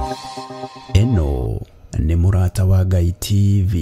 Ĩno nĩ Mũrata wa Ngai TV.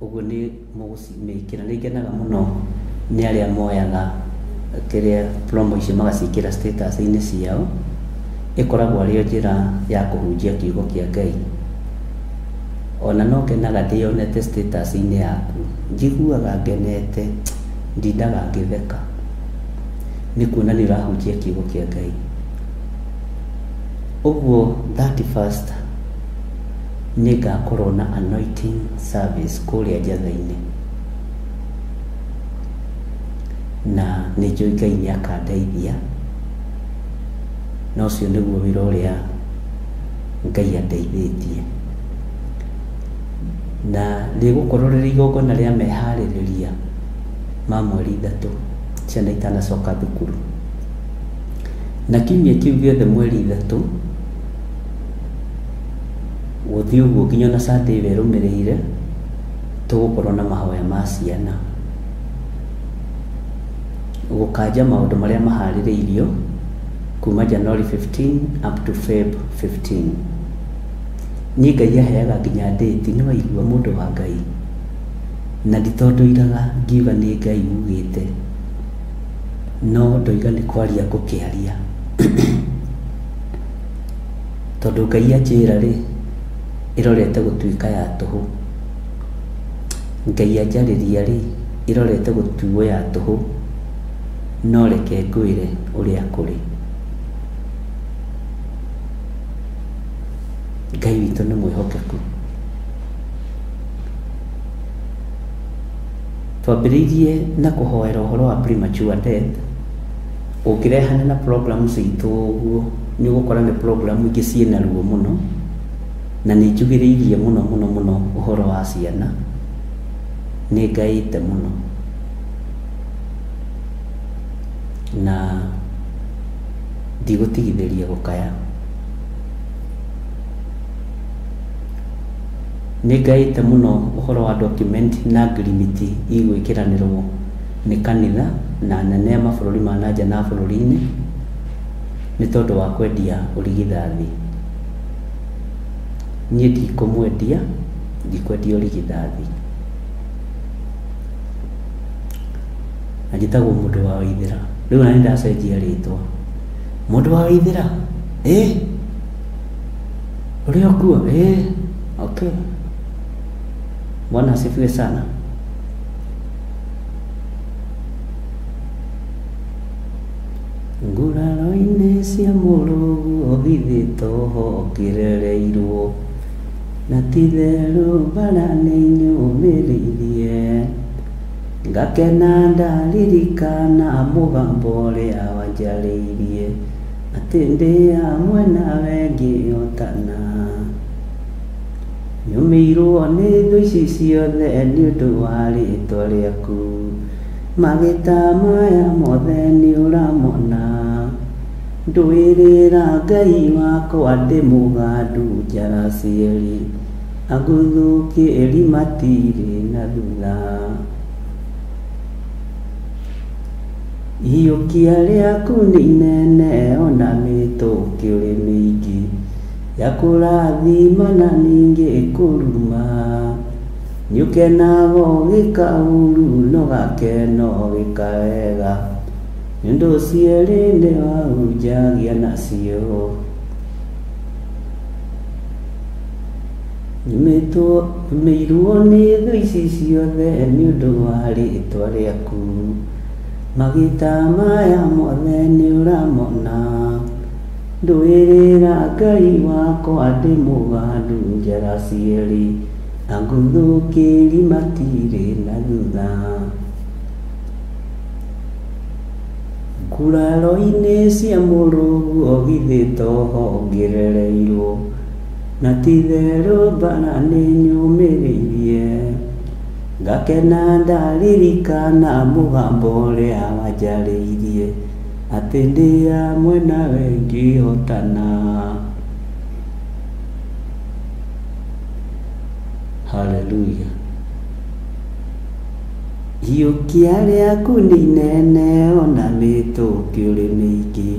Ũguo nĩ mũgũcimĩkĩra. Nĩ ngenaga mũno nĩ arĩa moyaga kĩrĩa promo icio magaciĩkĩra status-inĩ ciao. Ĩkoragwo arĩ o njĩra ya kũhunjia kiugo kĩa Ngai. Ona no ngenaga ndĩyonete status-inĩ yaku, njiguaga ngenete, ndindaga ngĩtheka nĩ kuona nĩ ũrahunjia kiugo kĩa Ngai. Ũguo 31st nĩ ngakorwo na anointing service kũrĩa Njatha-inĩ, na nĩ njũĩ Ngai nĩ akandeithia, na ũcio nĩguo wĩra ũrĩa Ngai andeithĩtie. Na rĩgũkorwo rĩrĩ igongona rĩa meharĩrĩria ma mweri 3 ciana itanacoka thukuru. Na kiumia kĩu gĩothe mweri 3 gũthiĩ ũguo nginya ona Sunday ĩyo ĩrũmĩrĩire, tũgũkorwo na mahoya ma ciana gũkanja maũndũ marĩa maharĩrĩirio kuma January 15 up to Feb 15. Niĩ Ngai aheaga nginya date, nĩ waigua mũndũ wa Ngai, na nditondoiraga ngiuga nĩ Ngai ugĩte, no ndoiga nĩ kwaria ngũkĩaria, tondũ Ngai anjĩra rĩ, ĩrorete gũtuĩka ya tũhũ. Ngai anjarĩria rĩ, ĩrorete gũtuo ya tũhũ, no reke ngwĩre ũrĩa kũrĩ. Ngai witũ nĩ mwĩhokeku. Twambĩrĩirie na kũhoera ũhoro wa premature death. Ũngĩrehane na program citũ ũguo, nĩ ũgũkora nĩ program ingĩ ciĩna ruo mũno, na nĩ njugĩrĩirie mũno mũno mũno ũhoro wa ciana, nĩ ngaĩte mũno, na ndigũtigithĩria gũkaya. Nĩ ngaĩte mũno ũhoro wa document na agreement igwĩkĩranĩrwo nĩ kanitha na anene a mabũrũri ma nanja na bũrũri-inĩ nĩ tondũ wa kwendia ũrigithathi. Niĩ ndikũmwendia, ndikwendia ũrigithathi. Na njĩtagwo mũndũ wa Waithĩra. Rĩu ona nĩ ndacenjia rĩtwa. Mũndũ wa Waithĩra? Ĩ? Ũrĩa ũkuo? Ĩ? Okay. Bwana asifiwe sana. Nguraro-inĩ cia mũrũguo githĩ toho ngĩrereirwo, na ti-itherũ mbara nĩ nyũmĩrĩirie, ngakena ndaririkana mũgambo ũrĩa wanjarĩirie, atĩ ndĩ hamwe nawe ngĩhotana. Nyũmĩirwo nĩ thũ ici ciothe nĩ ũndũ wa rĩtwa rĩaku, magĩta maya mothe nĩ ũramona. Ndũĩrĩra Ngai wakwa ndĩ mũgandu njara cierĩ, aguthũkĩri matirĩ na thutha. Iyũkia rĩaku nĩ inene ona mĩtũkĩ ũrĩ mĩingĩ, ya kũrathima na ningĩ kũruma. Nĩũkenaga ũgĩka ũru na ũgakena ũgĩka wega, nĩ ũndũ cierĩ nĩ wahunjagia nacio. Nyumĩirwo nĩ thũ ici ciothe nĩ ũndũ wa rĩtwa rĩaku, magĩta maya mothe nĩ ũramona. Ndũĩrĩra Ngai wakwa ndĩ mũgandu njara cierĩ, aguthũkĩri matirĩ na thutha. Nguraro-inĩ cia mũrũguo githĩ toho ngĩrereirwo, na ti-itherũ mbara nĩnyũmĩrĩirie. Ngakena ndaririkana mũgambo ũrĩa wanjarĩirie, atĩ ndĩ hamwe nawe ngĩhotana. Haleluya. Ihiũkia rĩaku nĩ inene ona mĩtũkĩ ũrĩ mĩingĩ,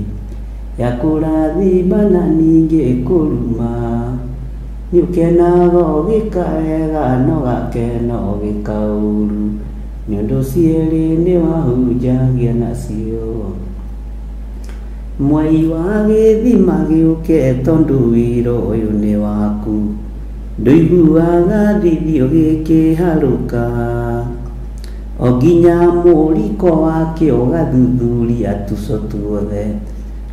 ya kũrathima na ningĩ kũruma. Nĩũkenaga ũgĩka wega na ũgakena ũgĩka ũũru, nĩ ũndũ cierĩ nĩwahunjagia nacio. Mwei wa gĩthima gĩũke tondũ wĩra ũyũ nĩ waku, ndũiguaga thithi ũgĩkĩharũka. O nginya mũriko wake ũgathuthuria tuco tuothe,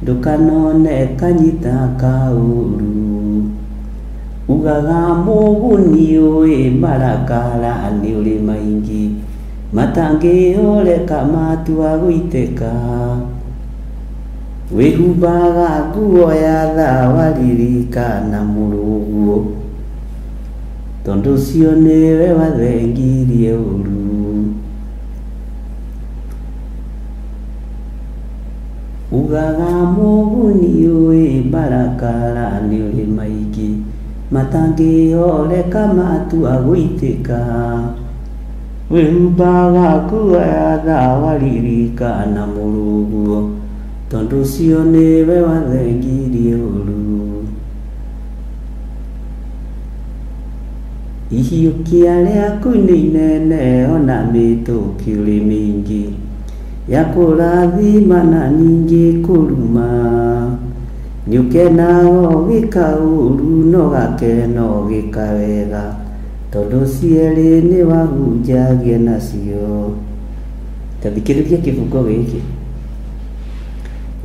ndũkanone kanyita kaũru. Ugaga mũguni ũĩ marakara nĩ ũrĩ maingĩ, matangĩhoreka matua gũitĩka. Wĩhumbaga nguo ya tha waririkana mũrũguo, tondũ ũcio nĩwe wathengirie ũru. Ugaga mũguni ũĩ marakara nĩ ũrĩ maingĩ, matangĩhoreka matua gũitĩka. Wĩhumbaga nguo ya tha waririkana mũrũguo, tondũ ũcio nĩwe wathengirie ũru. Ihiũkia rĩaku nĩ inene ona mĩtũkĩ ũrĩ mĩingĩ, ya kũrathima na ningĩ kũruma. Nĩũkenaga ũgĩka ũũru na ũgakena ũgĩka wega, tondũ cierĩ nĩwahunjagia nacio. Ta thikĩrĩria kĩbungo gĩkĩ.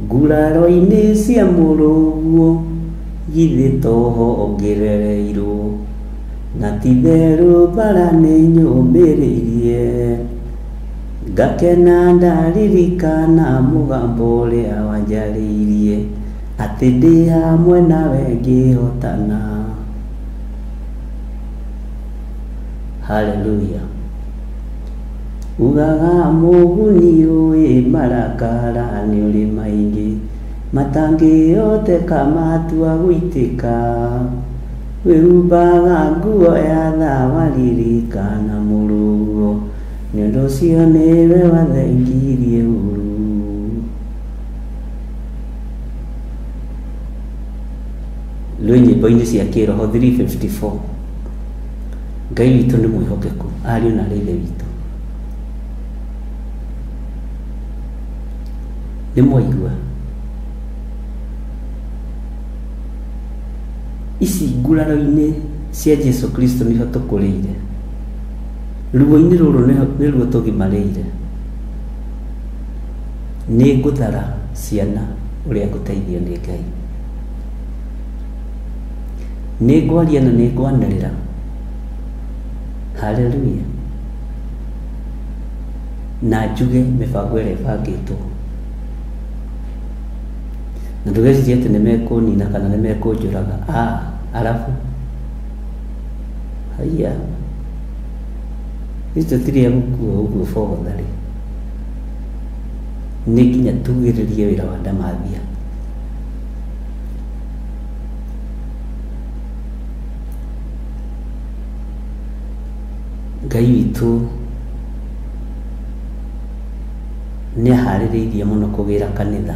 Nguraro-inĩ cia mũrũguo githĩ toho ngĩrereirwo, na ti-itherũ mbara nĩnyũmĩrĩirie. Ngakena ndaririkana mũgambo ũrĩa wanjarĩirie, atĩ ndĩ hamwe nawe ngĩhotana. Haleluya. Ugaga mũguni ũĩ marakara nĩ ũrĩ maingĩ, matangĩhoteka matua gũitĩka. Wĩhumbaga nguo ya tha waririkana mũrũguo, nĩ ũndũ ũcio nĩwe wathengirie ũru. Rwĩ nyĩmbo-inĩ cia kĩroho 354. Ngai witũ nĩ mwĩhokeku, ariũ na arĩ ithe witũ. Nĩ mwaigua ici nguraro-inĩ cia Jesu Kristo nĩho tũkũrĩire, ruo-inĩ rũrũ nĩruo tũgimarĩire. Nĩ ngũthara ciana ũrĩa ngũteithio nĩ Ngai, nĩ ngwaria na nĩ ngwanĩrĩra. Haleluya. Na njuge mĩbango ĩrĩa ĩbangĩtwo, na ndũgecirie atĩ nĩ mekũnina kana nĩ mekũnjũraga. Arabu haiya, ithuĩ tũtirĩ a gũkua ũguo bogotharĩ. Nĩ nginya tugĩrĩrie wĩra wa ndamathia. Ngai witũ nĩ aharĩrĩirie mũno kũgĩra kanitha.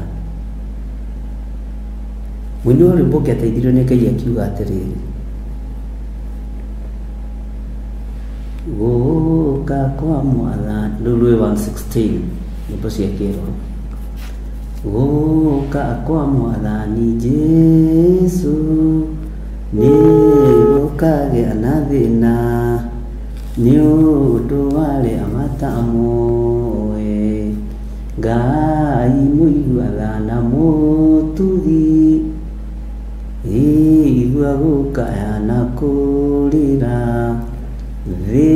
Mũini wa rwĩmbo ũngĩ ateithirio nĩ Ngai akiuga atĩrĩrĩ, gũka kwa mwathani, rũu rwĩ 116 nyĩmbo cia kĩroho. Gũka kwa mwathani Jesu nĩ gũkagĩa na thĩna, nĩ ũndũ wa arĩa matamũĩ. Ngai mũigua tha na mũtugi, igua gũkaya na kũrĩra, thĩ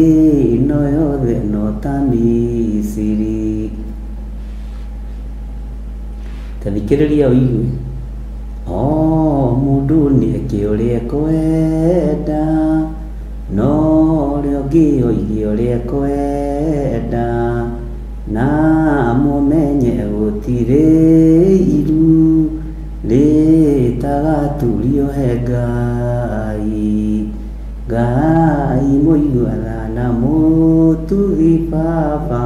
ĩno yothe no ta Misiri. Tathikĩrĩria ũigue. O mũndũ nĩeke ũrĩa ekwenda, no ũrĩa ũngĩ oige ũrĩa ekwenda, na mũmenye gũtirĩ iru rĩtagaturio he Ngai. Ngai mũigua tha na mũtugi baba,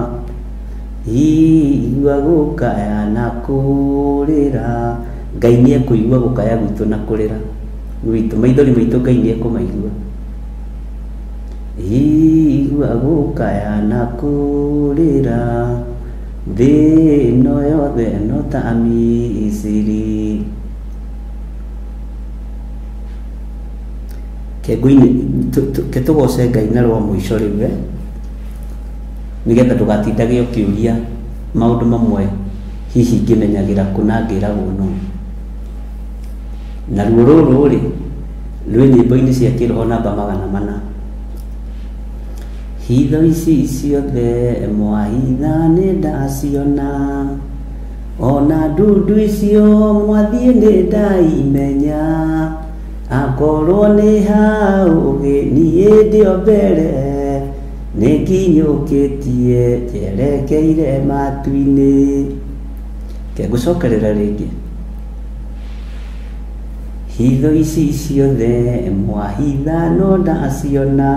igua gũkaya na kũrĩra. Ngai nĩ ekũigua gũkaya gwitũ na kũrĩra gwitũ, maithori maitũ Ngai nĩ ekũmaigua. Igua gũkaya na kũrĩra, thĩ ĩno yothe no ta Misiri. Kengũinĩ ke tũgoce Ngai na rwa mũico rĩu nĩgetha ndũgatindage ũkĩũria maũndũ mamwe hihi ngĩmenyagĩra kũ na ngĩragwo nũ. Naruo rũrũ rĩ rwĩ nyĩmbo-inĩ cia kĩroho namba 400. Hitho ici ciothe mwahitha nĩ ndaciona, ona ndundu icio mwathiĩ nĩ ndaimenya, akorwo nĩ haũgĩ niĩ ndĩ o mbere, nĩ nginyũkĩtie njerekeire matu-inĩ. Ke ngũcokerera rĩngĩ. Hitho ici ciothe mwahitha no ndaciona,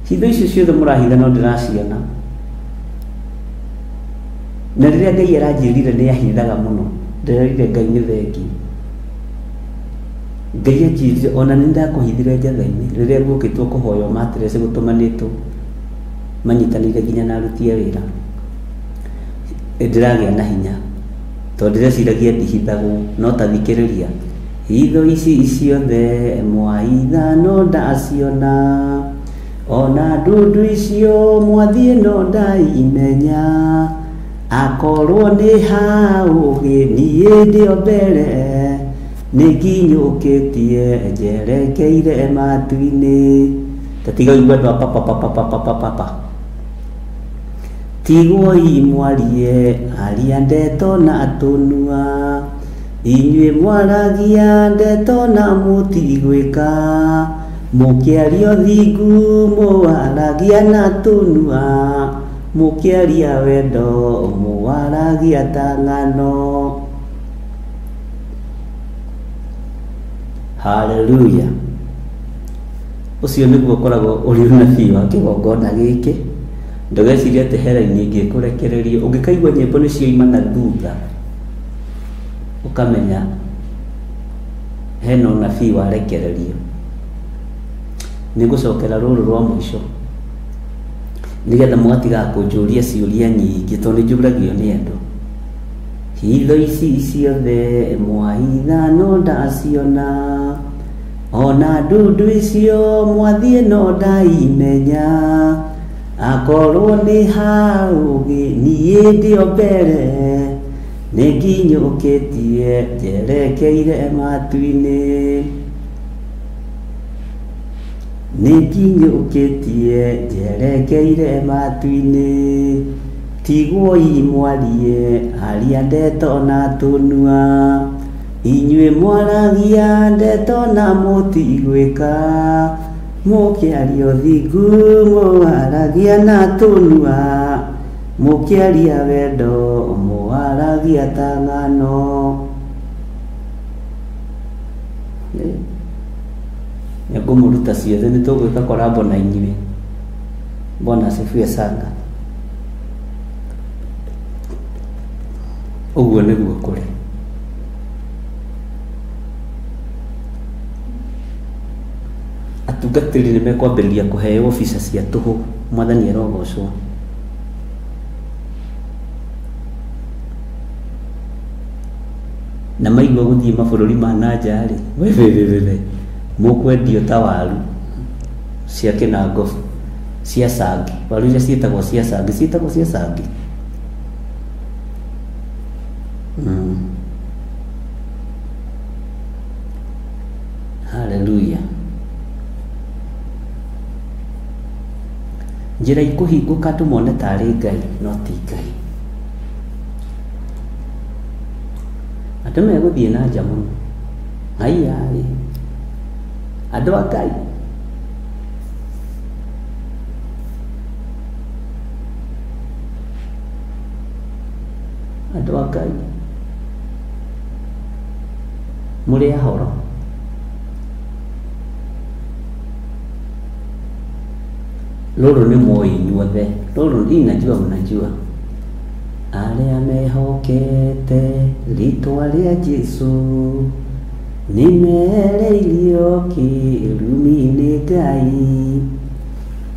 hitho icio ciothe mũrahitha no ndĩraciona. Na rĩrĩa Ngai aranjĩrire nĩ ahithaga mũno, ndĩrerire Ngai nĩ thengiũ. Ngai anjĩrire ona nĩ ndakũhithire njatha-inĩ rĩrĩa guokĩtwo kũhoywo mattress gũtũmanĩtwo manyitanĩire nginya na aruti a wĩra. Ndĩragĩa na hinya tondũ ndĩreciragia ndihithagwo, no ta thikĩrĩria. Hitho ici ciothe mwahitha no ndaciona, ona ndundu icio mwathiĩ no ndaimenya, akorwo nĩ haũgĩ niĩ ndĩ o mbere, nĩ nginyũkĩtie njerekeire matu-inĩ. Ta tiga ũigue andũ a papa papa papa papa papa. Tigwoi mwarie aria ndeto na tũnua, inyuĩ mwaragia ndeto na mũtigwĩka, mũkĩaria ũthingu mũwaragia na tũnua, mũkĩaria wendo mũwaragia ta ng'ano. Haleluya. Ũcio nĩguo ũkoragwo ũrĩ ũnabii wa kĩgongona gĩkĩ. Ndũgecirie atĩ he raini ĩngĩ ĩkũrekererio. Ũngĩkaigua nyĩmbo nĩ cioima na thutha, ũkamenya hena ũnabii warekererio. Nĩ ngũcokera rũrũ rwa mũico nĩgetha mũgatigaga kũnjũria ciũria nyingĩ tondũ nĩ njũragio nĩ andũ. Hitho ici ciothe mwahitha no ndaciona, ona ndundu icio mwathiĩ no ndaimenya, akorwo nĩ haũgĩ niĩ ndĩ o mbere, nĩ nginyũkĩtie njerekeire matu-inĩ. Nĩ nginyũkĩtie njerekeire matu-inĩ. Tigwoi mwarie aria ndeto na tũnua, inyuĩ mwaragia ndeto na mũtigwĩka, mũkĩaria ũthingu mũwaragia na tũnua, mũkĩaria wendo mũwaragia ta ng'ano. Nĩngũmũruta ciothe, nĩ tũgwĩka korambo na inyuĩ. Bwana asifiwe sana. Ũguo nĩguo kũrĩ. Atungatĩri nĩ mekwambĩrĩria kũheo bica cia tũhũ. Mwathani arogocwo. Na maigua gũthiĩ mabũrũri ma na nja rĩ, wewewewe, mũkwendio ta waru cia kĩnangobu, cia cangi, waru iria ciĩtagwo cia cangi, ciĩtagwo cia cangi. Haleluya. Njĩra ikũhingũka andũ mone tarĩ Ngai, no ti Ngai. Andũ megũthiĩ na nja mũno. Haiya ĩ, andũ a Ngai. Andũ a Ngai mũrĩ ahoro. Rũrũ nĩ mũĩ inyuothe, rũrũ hii najua mnajua. Arĩa mehokete rĩtwa rĩa Jesũ nĩmereirio kĩrumi nĩ Ngai,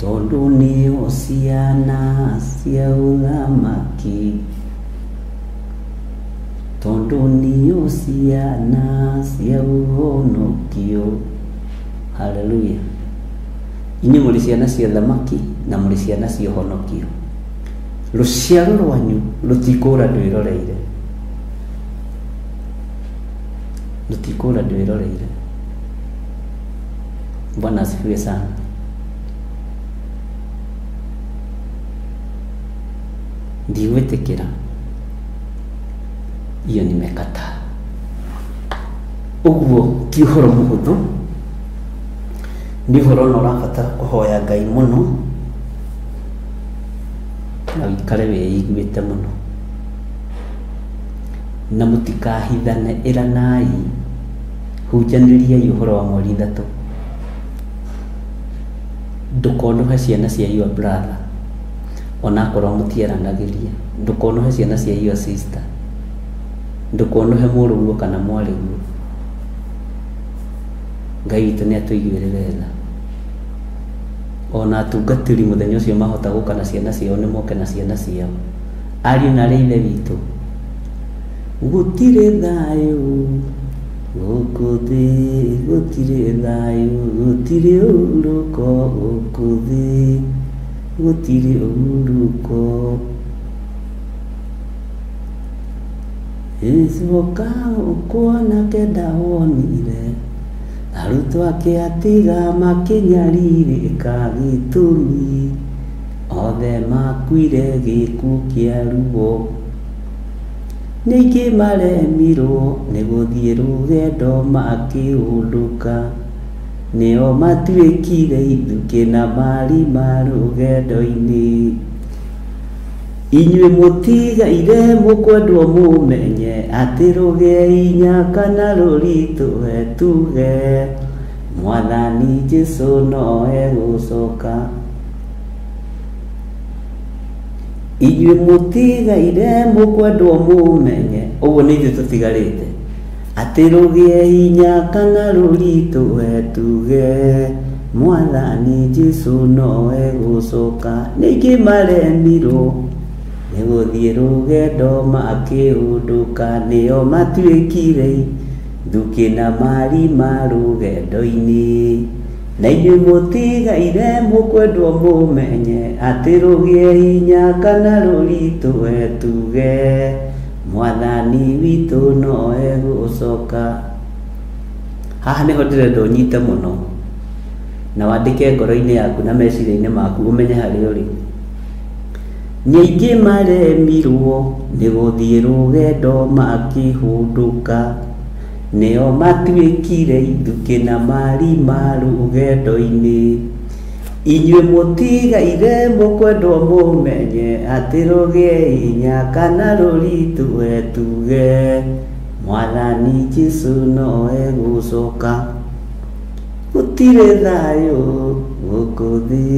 tondũ nĩo ciana cia ũthamaki, tondũ nĩo ciana cia ũhonokio. Haleluya. Inyuĩ mũrĩ ciana cia ũthamaki na mũrĩ ciana cia ũhonokio. Rũciaro rwanyu rũtikũra ndwĩroreire, rũtikũra ndwĩroreire. Bwana asifiwe sana. Ndigwĩtĩkĩra, iyo nimekataa. Ũguo ti ũhoro mũhũthũ, nĩ ũhoro na ũrabatara kũhoya Ngai mũno na ũikare wĩiguĩte mũno, na mũtikahithane, ĩranai, hunjanĩriai ũhoro wa mweri 3. Ndũkonohe ciana cia your brother onakorwo mũtiaranagĩria, ndũkonohe ciana cia your sister, ndũkonohe mũrũguo kana mwarĩguo. Ngai witũ nĩ atũiguĩrĩre tha. Ona atungatĩri mũthenya ũcio mahota gũka na ciana ciao, nĩ moke na ciana ciao. Ariũ na arĩ ithe witũ, gũtirĩ thayũ gũkũ thĩ, gũtirĩ thayũ, gũtirĩ ũhurũko gũkũ thĩ, gũtirĩ ũhurũko. Ĩcoka kuona kenda wonire arutwo ake atiga makĩnyarirĩka gĩtũmi, othe makuire gĩkuũ kĩa ruo. Ningĩ maremirwo nĩ gũthiĩ rũgendo makĩũndũka, nĩo matuĩkire ithukĩ na marima rũgendo-inĩ. Inyuĩ mũtigaire mũkwendwo mũmenye atĩ rũgĩe hinya kana rũritũhe tuge, Mwathani Jesũ no egũcoka. Inyuĩ mũtigaire mũkwendwo mũmenye, ũguo nĩ ithuĩ tũtigarĩte, atĩ rũgĩe hinya kana rũritũhe tuge, Mwathani Jesũ no egũcoka. Ningĩ maremirwo nĩ gũthiĩ rũgendo makĩũndũka, nĩo matuĩkire ithukĩ na marima rũgendo-inĩ. Na inyuĩ mũtigaire mũkwendwo mũmenye atĩ rũgĩe hinya kana rũritũhe tuge, Mwathani witũ no egũcoka. Haha nĩho ndĩrenda ũnyite mũno na wandĩke ngoro-inĩ yaku na meciria-inĩ maku, ũmenye harĩa ũrĩ. Ningĩ maremirwo nĩ gũthiĩ rũgendo makĩhũndũka, nĩo matuĩkire ithukĩ na marima rũgendo-inĩ. Inyuĩ mũtigaire mũkwendwo mũmenye atĩ rũgĩe hinya kana rũritũhe tuge, Mwathani Jesũ no egũcoka. Gũtirĩ thayũ gũkũ thĩ,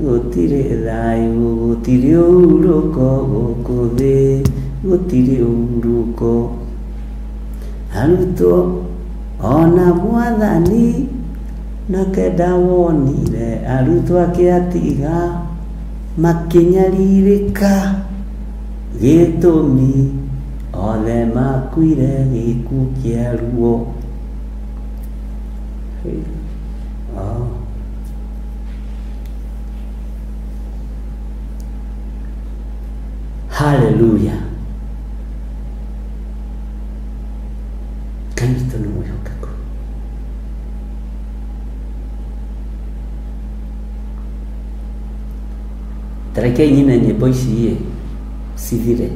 gũtirĩ thayũ, gũtirĩ ũhurũko gũkũ thĩ, gũtirĩ ũhurũko. Arutwo ona Mwathani na kenda wonire arutwo ake atiga makĩnyarirĩka gĩtũmi, othe makuire gĩkuũ kĩa ruo. Haleluya. Ngai witũ nĩ mwĩhokeku. Ta rekei nyine nyĩmbo ici ĩ cithire,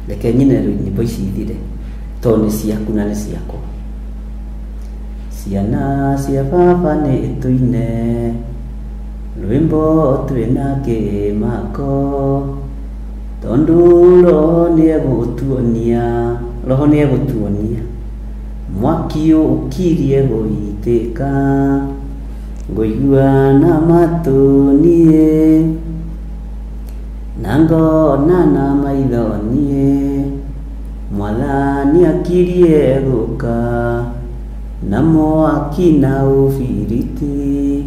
reke nyine nyĩmbo ici ithire. Tondũ nĩ ciaku na nĩ ciakwa. Ciana cia baba nĩ tũine rwĩmbo twĩna kĩmako, tondũ Roho nĩegũtuonia, Roho nĩegũtuonia mwaki ũkirie gũitĩka, ngũigua na matũ niĩ na ngona na maitho niĩ, Mwathani akirie gũka na mwaki na ũbiriti.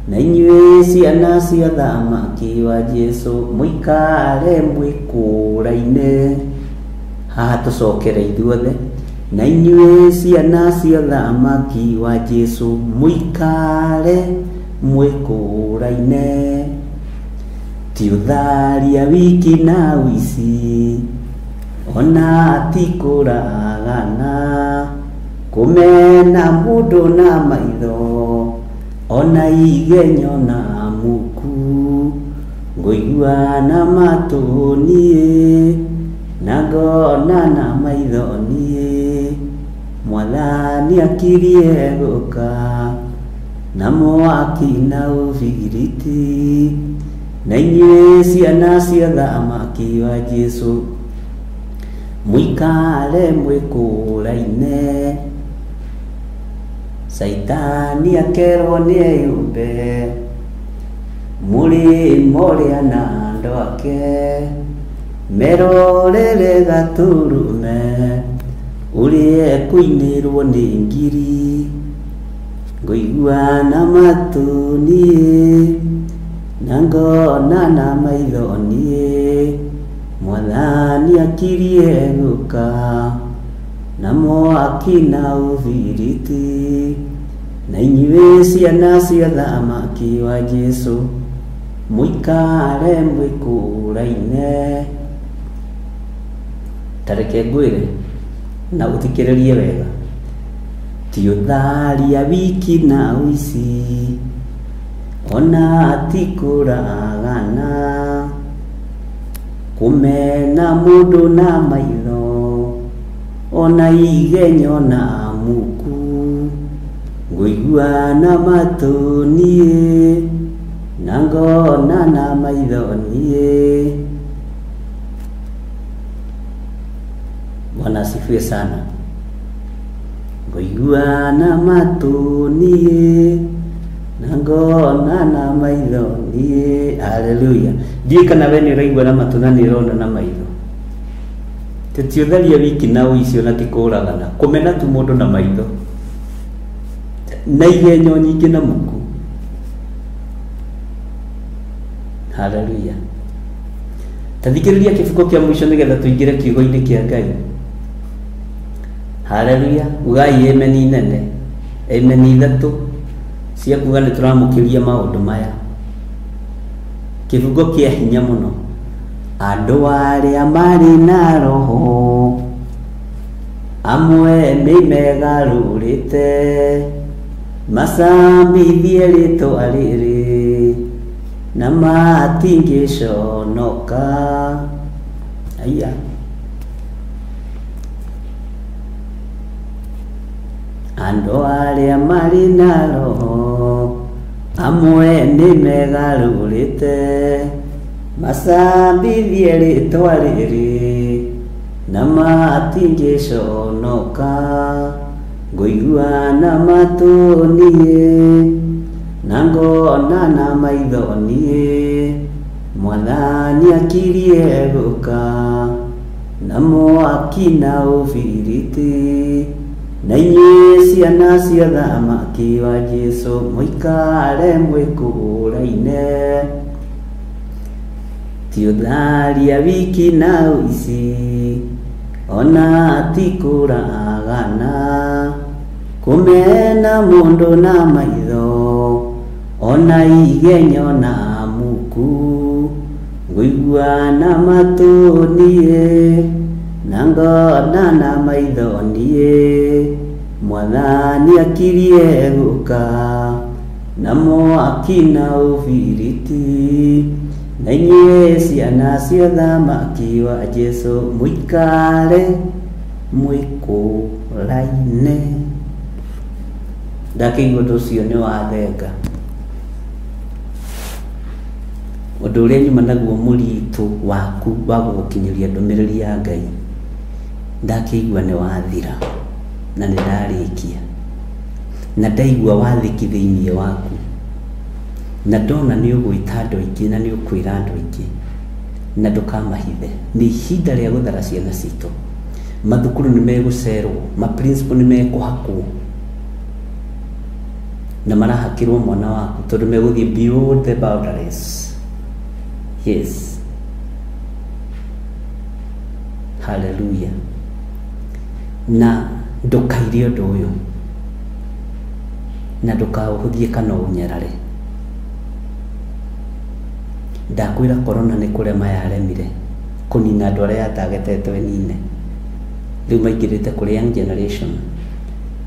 Na inyuĩ ciana cia thamaki wa Jesũ mũikare mwĩkũraine. Haha tũcokere ithuothe. Na inyuĩ ciana cia thamaki wa Jesũ mũikare mwĩkũraine. Ti ũtharia wiki na ũici, ona ti kũragana, kũmena mũndũ na maitho, ona igenyo na muku, ngũigua na matũ niĩ na ngona na maitho niĩ, Mwathani akirie gũka na mwaki na ũbiriti. Na inyuĩ ciana cia thamaki wa Jesũ mũikare mwĩkũraine. Caitani akerwo nĩeyũmbe mũrĩmo ũrĩa na andũ ake, merorere gatũrũme ũrĩa ekũinĩrwo nĩ ngiri. Ngũigua na matũ niĩ na ngona na maitho niĩ, Mwathani akirie gũka na mwaki na ũbiriti. Na inyuĩ ciana cia thamaki wa Jesũ mũikare mwĩkũraine. Ta reke ngwĩre na ũthikĩrĩrie wega, ti ũtharia wiki na ũici, ona ti kũragana, kũmena mũndũ na maitho, ona igenyo na muku, ngũigua na matũ niĩ na ngona na maitho niĩ. Bwana asifiwe sana. Ngũigua na matũ niĩ na ngona na maitho niĩ. Haleluya. Ndiũĩ kana we nĩ ũraigua na matũ na nĩ ũrona na maitho. Ti ũtharia wiki na ũici ona ti kũragana, kũmena tu mũndũ na maitho na igenyo nyingĩ na muku. Haleluya. Ta thikĩrĩria kĩbuko kĩa mũico nĩgetha tũingĩre kiugo-inĩ kĩa Ngai. Haleluya. Ugai emeni nene, emeni ithatũ cia kuga nĩ tũramũkĩria maũndũ maya. Kĩbungo kĩa hinya mũno. Andũ arĩa marĩ na roho amwe nĩ megarũrĩte, macambithie rĩtwa rĩrĩ na matingĩconoka. Aya. Andũ arĩa marĩ na roho amwe nĩ megarũrĩte, macambithie rĩtwa rĩrĩ na matingĩconoka. Ngũigua na matũ niĩ na ngona na maitho niĩ, Mwathani akirie gũka na mwaki na ũbiriti. Na inyuĩ ciana cia thamaki wa Jesũ mũikare mwĩkũraine. Ti ũtharia wiki na ũici, ona ti kũragana, kũmena mũndũ na maitho, ona igenyo na muku, ngũigua na matũ niĩ na ngona na maitho niĩ, Mwathani akirie gũka na mwaki na ũbiriti. Na inyuĩ ciana cia thamaki wa Jesũ mũikare Mwĩkũraine. Ndakĩigua ũndũ ũcio nĩ wathenga. Ũndũ ũrĩa nyuma naguo mũritũ waku wa gũgũkinyĩria ndũmĩrĩri ya Ngai, ndakĩigua nĩ wathira na nĩ ndarĩkia. Na ndaigua wathĩki thĩinĩ waku, na ndona nĩ ũgwĩta andũ aingĩ na nĩ ũkwĩra andũ aingĩ, na ndũkamahithe. Nĩ ihinda rĩa gũthara ciana citũ. Mathukuru nĩ megũcerwo, ma principal nĩ mekũhakwo, na marahakĩrwo mwana waku tondũ megũthiĩ beyond the boundaries. Yes. Hallelujah. Na ndũkaire ũndũ ũyũ, na ndũkaũhũthie kana ũnyarare. Ndakwĩra corona nĩ kũrema yaremire kũnina andũ arĩa yatagetetwo ĩnine. Rĩu maingĩrĩte kũrĩ young generation.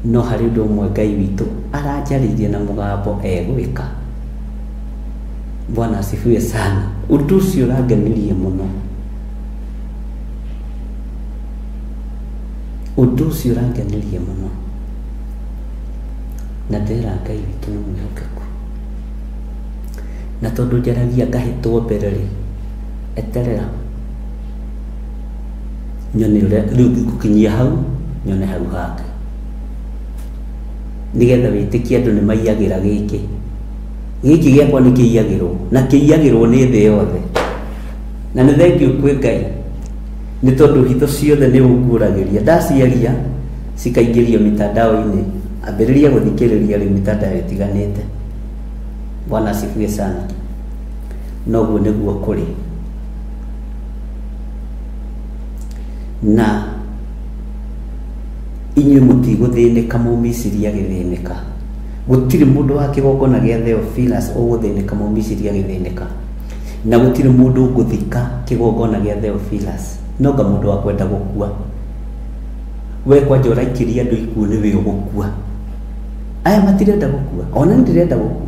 No harĩ ũndũ ũmwe Ngai witũ aranjarĩirie na mũgambo egwĩka. Bwana asifiwe sana. Ũndũ ũcio ũrangenirie mũno. Ũndũ ũcio ũrangenirie mũno. Na ndera Ngai witũ nĩ mwĩhokeku. Na tondũ njaragia ngahĩtwo mbere rĩ, eterera nyone ũrĩa rĩu ngũkinyia hau, nyone hau hangĩ, nĩgetha wĩtĩkie andũ nĩ maiyagĩra gĩkĩ. Gĩkĩ gĩakwa nĩ kĩiyagĩrwo, na kĩiyagĩrwo nĩ thĩ yothe. Na nĩ thengiũ kwĩ Ngai, nĩ tondũ hitho ciothe nĩ ũnguũragĩria. Ndaciaria cikaingĩrio mitandao-inĩ, ambĩrĩria gũthikĩrĩria rĩu mitandao ĩtiganĩte. Bwana asifiwe sana. Noguo nĩguo kũrĩ. Na inyuĩ mũtigũthĩnĩka Mũmisiri agĩthĩnĩka. Gũtirĩ mũndũ wa kĩgongona gĩa Theophilus ũgũthĩnĩka Mũmisiri agĩthĩnĩka. Na gũtirĩ mũndũ ũgũthika kĩgongona gĩa Theophilus. No nga mũndũ wa kwenda gũkua. We kwanja ũraikĩria andũ ikuũ nĩwe ũgũkua. Aya matirenda gũkua. Ona nĩ ndĩrenda gũkua.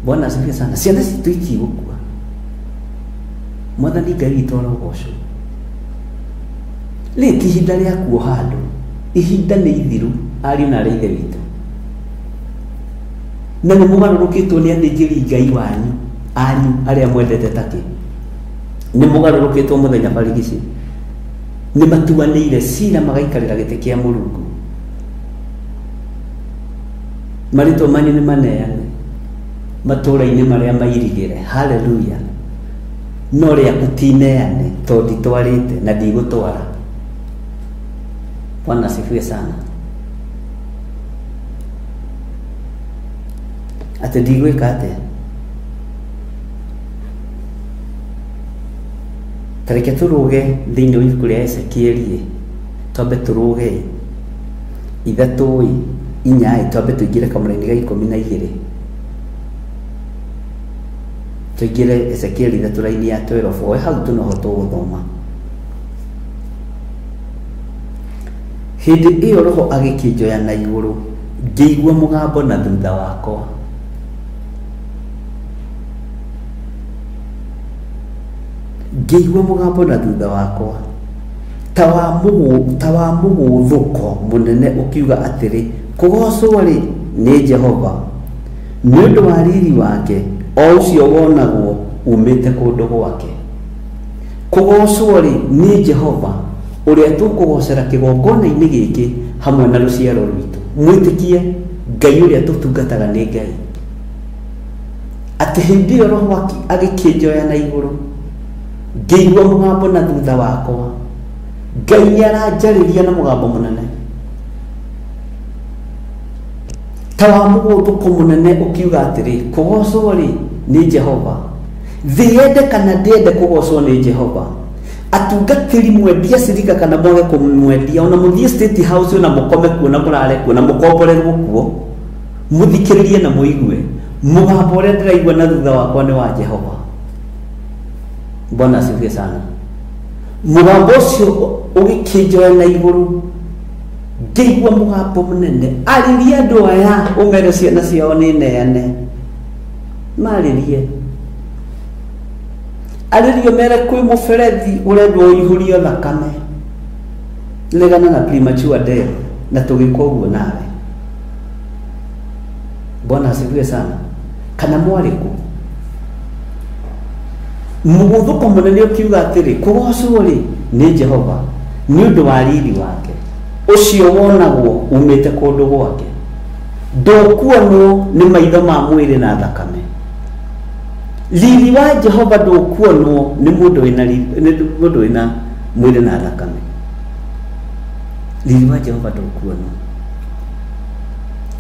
Bwana asifiwe sana. Ciana citũ itigũkua. Mwathani Ngai witũ arogocwo. Rĩrĩ ti ihinda rĩa kuoha andũ. Ihinda nĩ ithiru, ariũ na arĩa ithe witũ. Na nĩ mũgarũrũkĩtwo nĩ athĩnjĩri Ngai wanyu, anyu arĩa mwendete takĩ. Nĩ mũgarũrũkĩtwo mũthenya barigici. Nĩ matuanĩire cira magaikarĩra gĩtĩ kĩa Mũrungu. Marĩtwa manyu nĩ maneane matũũra-inĩ marĩa mairigĩre. Hallelujah. No rĩaku ti neane tondũ nditwarĩte na ndigũtwara. Bwana asifiwe sana. Atĩ ndigwĩka atĩa? Ta reke tũrũge thĩinĩ wa ibuku rĩa Ezekieli, twambe tũrũge 3 4, twambe tũingĩre kamũraini ga 12. Tũingĩre Ezekieli 3 raini ya 12, o hau tu noho tũgũthoma. Hĩndĩ ĩyo Roho agĩkĩnjoya na igũrũ, ngĩigua mũgambo na thutha wakwa. Ngĩigua mũgambo na thutha wakwa ta wa mũgũthũko mũnene ũkiuga atĩrĩ, kũgocwo rĩ nĩ Jehova nĩ ũndũ wa riri wake, o ũcio wonagwo umĩte kũndũ gwake. Kũgocwo rĩ nĩ Jehova ũrĩa tũkũgocera kĩgongona-inĩ gĩkĩ hamwe na rũciaro rwitũ. Mwĩtĩkie Ngai ũrĩa tũtungataga nĩ Ngai. Atĩ hĩndĩ ĩyo Roho agĩkĩnjoya na igũrũ, ngĩigua mũgambo na thutha wakwa. Ngai nĩ aranjarĩria na mũgambo mũnene ta wa mũgũthũko mũnene ũkiuga atĩrĩ, kũgocwo rĩ nĩ Jehova. Thĩ yende kana ndĩende kũgocwo nĩ Jehova. Atungatĩri mwendia cirika kana mwage kũmwendia, ona mũthiĩ State House ona mũkome kuo na mũrare kuo na mũkomborerwo kuo, mũthikĩrĩrie na mũigue mũgambo ũrĩa ndĩraigua na thutha wakwa nĩ wa Jehova. Bwana asifiwe sana. Mũgambo ũcio ũgĩkĩnjoya na igũrũ, ngĩigua mũgambo mũnene, arĩria andũ aya ũmere ciana ciao nĩ neane. Marĩrie, arĩrie mere kwĩ mũberethi ũrendwo ũihũrio thakame. Regana na premature death na tũgĩkwo ũguo nawe. Bwana asifiwe sana. Kana mwarĩ kũ? Mũgũthũko mũnene ũkiuga atĩrĩ, kũgocwo rĩ nĩ Jehova nĩ ũndũ wa riri wake ũcio wonagwo umĩte kũndũ gwake, ndũkuonwo nĩ maitho ma mwĩrĩ na thakame. Riri wa Jehova ndũkuonwo nĩ mũndũ wĩna mũndũ wĩna mwĩrĩ na thakame. Riri wa Jehova ndũkuonwo.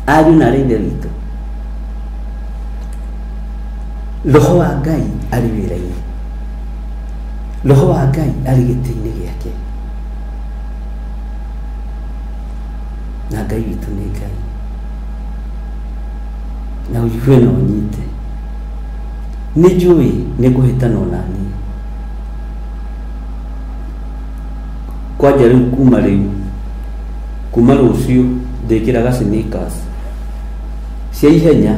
Ariũ na arĩ Ithe witũ, roho wa Ngai arĩ wĩra-inĩ, roho wa Ngai arĩ gĩtĩ-inĩ gĩake, na Ngai witũ nĩ Ngai. Na ũigue na ũnyite, nĩ njũĩ nĩ ngũhĩtana ona niĩ. Kwanja rĩu kuma rĩu kuma rũciũ ndĩkĩraga sneakers cia ihenya,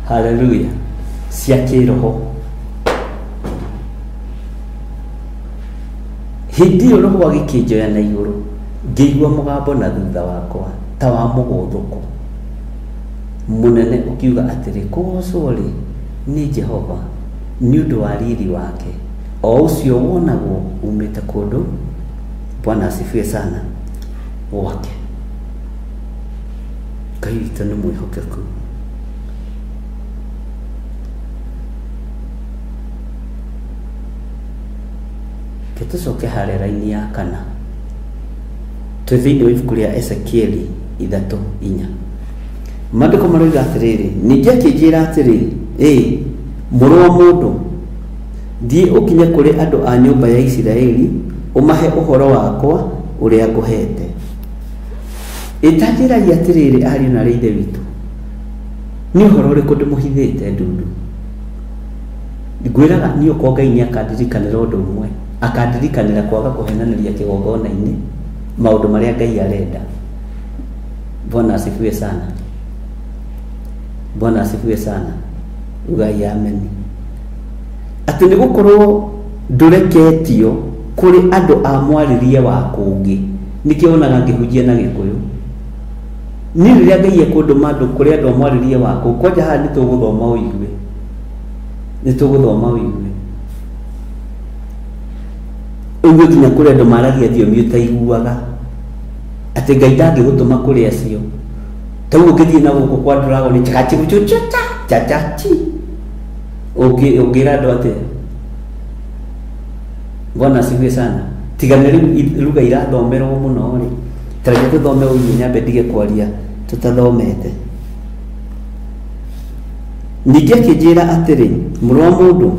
haleluya, cia kĩroho. Hĩndĩ ĩyo roho agĩkĩnjoya na igũrũ, ngĩigua mũgambo na thutha wakwa ta wa mũgũthũko mũnene ũkiuga atĩrĩ, kũgocwo rĩ nĩ Jehova nĩ ũndũ wa riri wake o ũcio wonagwo umĩte kũndũ, Bwana asifiwe sana, gwake. Ngai witũ nĩ mwĩhokeku. Ke tũcoke harĩa raini ya kana, twĩ thĩinĩ wa ibuku rĩa Ezekieli 3:4. Maandĩko maroiga atĩrĩrĩ, ningĩ akĩnjĩra atĩrĩ, ĩ mũrũ wa mũndũ, thiĩ ũkinye kũrĩ andũ a nyũmba ya Isiraeli, ũmahe ũhoro wakwa ũrĩa ngũhete. Ĩtanjĩragia atĩrĩrĩ, ariũ na arĩ Ithe witũ, nĩ ũhoro ũrĩkũ ndĩmũhithĩte ndundu? Ngwĩraga niĩ okorwo Ngai nĩ akandirikanĩra ũndũ ũmwe, akandirikanĩra kwaga kũhenanĩria kĩgongona-inĩ maũndũ marĩa Ngai arenda. Bwana asifiwe sana. Bwana asifiwe sana. Ugai amen. Atĩ nĩ gũkorwo ndũreketio kũrĩ andũ a mwarĩrie wa kũngĩ, nĩkĩo wonaga ngĩhunjia na Gĩkũyũ. Niĩ rĩrĩa Ngai ekũndũma andũ kũrĩ andũ a mwarĩrie wa kũngĩ, kwanja haha nĩ tũgũthoma ũigue, nĩ tũgũthoma ũigue, ũigue nginya kũrĩ andũ maragia thiomi ũtaiguaga, atĩ Ngai ndangĩgũtũma kũrĩ acio. Ta ũguo ũngĩthiĩ na gũkũ kwa Dragon, chakachibuchucha chachachi, ũngĩra andũ atĩa? Bwana asifiwe sana. Tiga nĩ rĩu lugha irathomerwo mũno rĩ, ta reke tũthome ũigue, nyambe ndige kwaria tũtathomete. Ningĩ akĩnjĩra atĩrĩ, mũrũ wa mũndũ,